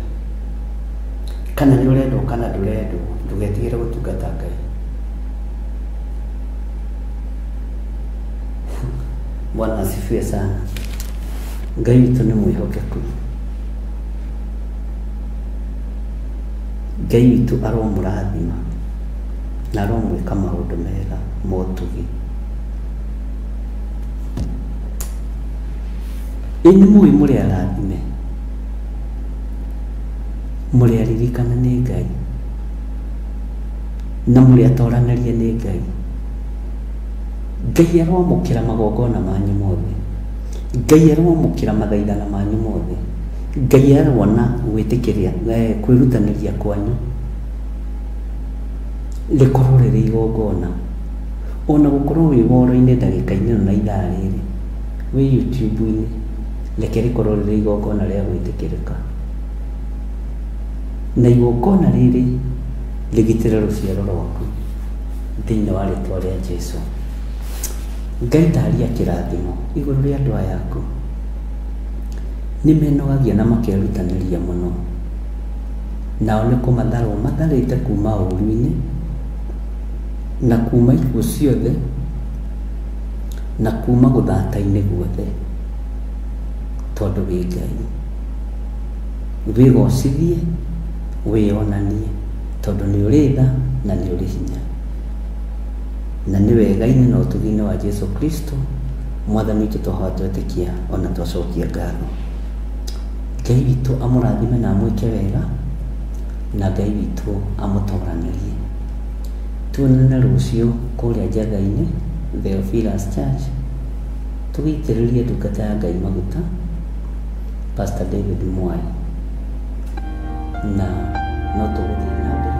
Kana nĩ ũrendwo kana ndũrendwo, ndũgetigĩre gũtungata Ngai. Bwana asifiwe sana. Ngai witũ nĩ mwĩhokeku. Ngai witũ aromũrathima na aromwĩka maũndũ mega motugi. Ĩ nĩ mũĩ mũrĩ arathime, mũrĩ aririkana nĩ Ngai, na mũrĩ atoranĩrie nĩ Ngai. Ngai aroamũkĩra magongona manyu mothe. Ngai aroamũkĩra mathaithana manyu mothe. Ngai arona gwĩtĩkĩria kwĩrutanĩria kwanyu rĩkorwo rĩrĩ igongona. Ona gũkorwo wĩ woro-inĩ ndagĩka-inĩ ĩno na ithaa rĩrĩ, wĩ YouTube-inĩ, reke rĩkorwo rĩrĩ igongona rĩa gwĩtĩkĩrĩka. Na igongona rĩrĩ rĩgitĩre rũciaro rwaku thĩinĩ wa rĩtwa rĩa Jesu. Ngai taria kĩrathimo igũrũ rĩa andũ aya aku. Nĩ menogagia na makerutanĩria mũno. Nao nĩ kũmatharwo matharĩte kuma ũũru-inĩ na kuma ikuũ ciothe na kuma gũthata-inĩ guothe, tondũ wĩ Ngai. Wĩgocithie, wĩonanie, tondũ nĩ ũrĩ tha na nĩ ũrĩ hinya. Na nĩ wega-inĩ na ũtugi-inĩ wa Jesu Kristo Mwathani witũ twahoya twetĩkia ona twacokia ngatho. Ngai witũ amũrathime na amwĩke wega, na Ngai witũ amũtoranĩrie. Tuonane rũciũ kũrĩa Njatha-inĩ, Theophilus Church, tũgĩitĩrĩrie ndungata ya Ngai maguta, Pastor David Mwai, na no tũgũthiĩ na mbere.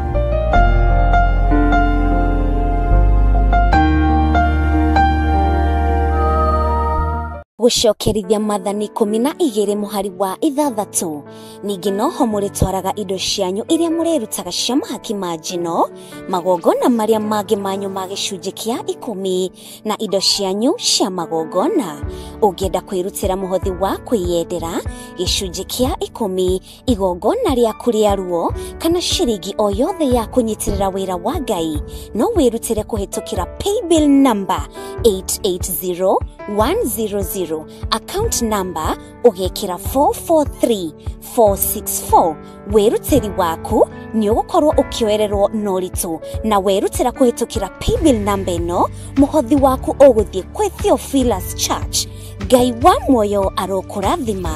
Gũcokerithia maathani 12 mũhari wa 6. Ningĩ noho mũrĩtwaraga indo cianyu iria mũrĩrutaga cia mahaki ma njino, magongona marĩa mangĩ manyu ma gĩcunjĩ kĩa 10, na indo cianyu cia magongona. Ũngĩenda kwĩrutĩra mũhothi wa kwĩyendera gĩcunjĩ kĩa 10, igongona rĩaku rĩa ruo, kana ciringi o yothe ya kũnyitĩrĩra wĩra wa Ngai, no wĩrutĩre kũhĩtũkĩra paybill number 880100, account number ũgekĩra 443464. Wĩrutĩri waku nĩ ũgũkorwo ũkĩoererwo na ũritũ, na werutĩra kũhĩtũkĩra paybill number ĩno, mũhothi waku ũgũthiĩ kwĩ Theophilus Church. Ngai wa muoyo arokũrathima.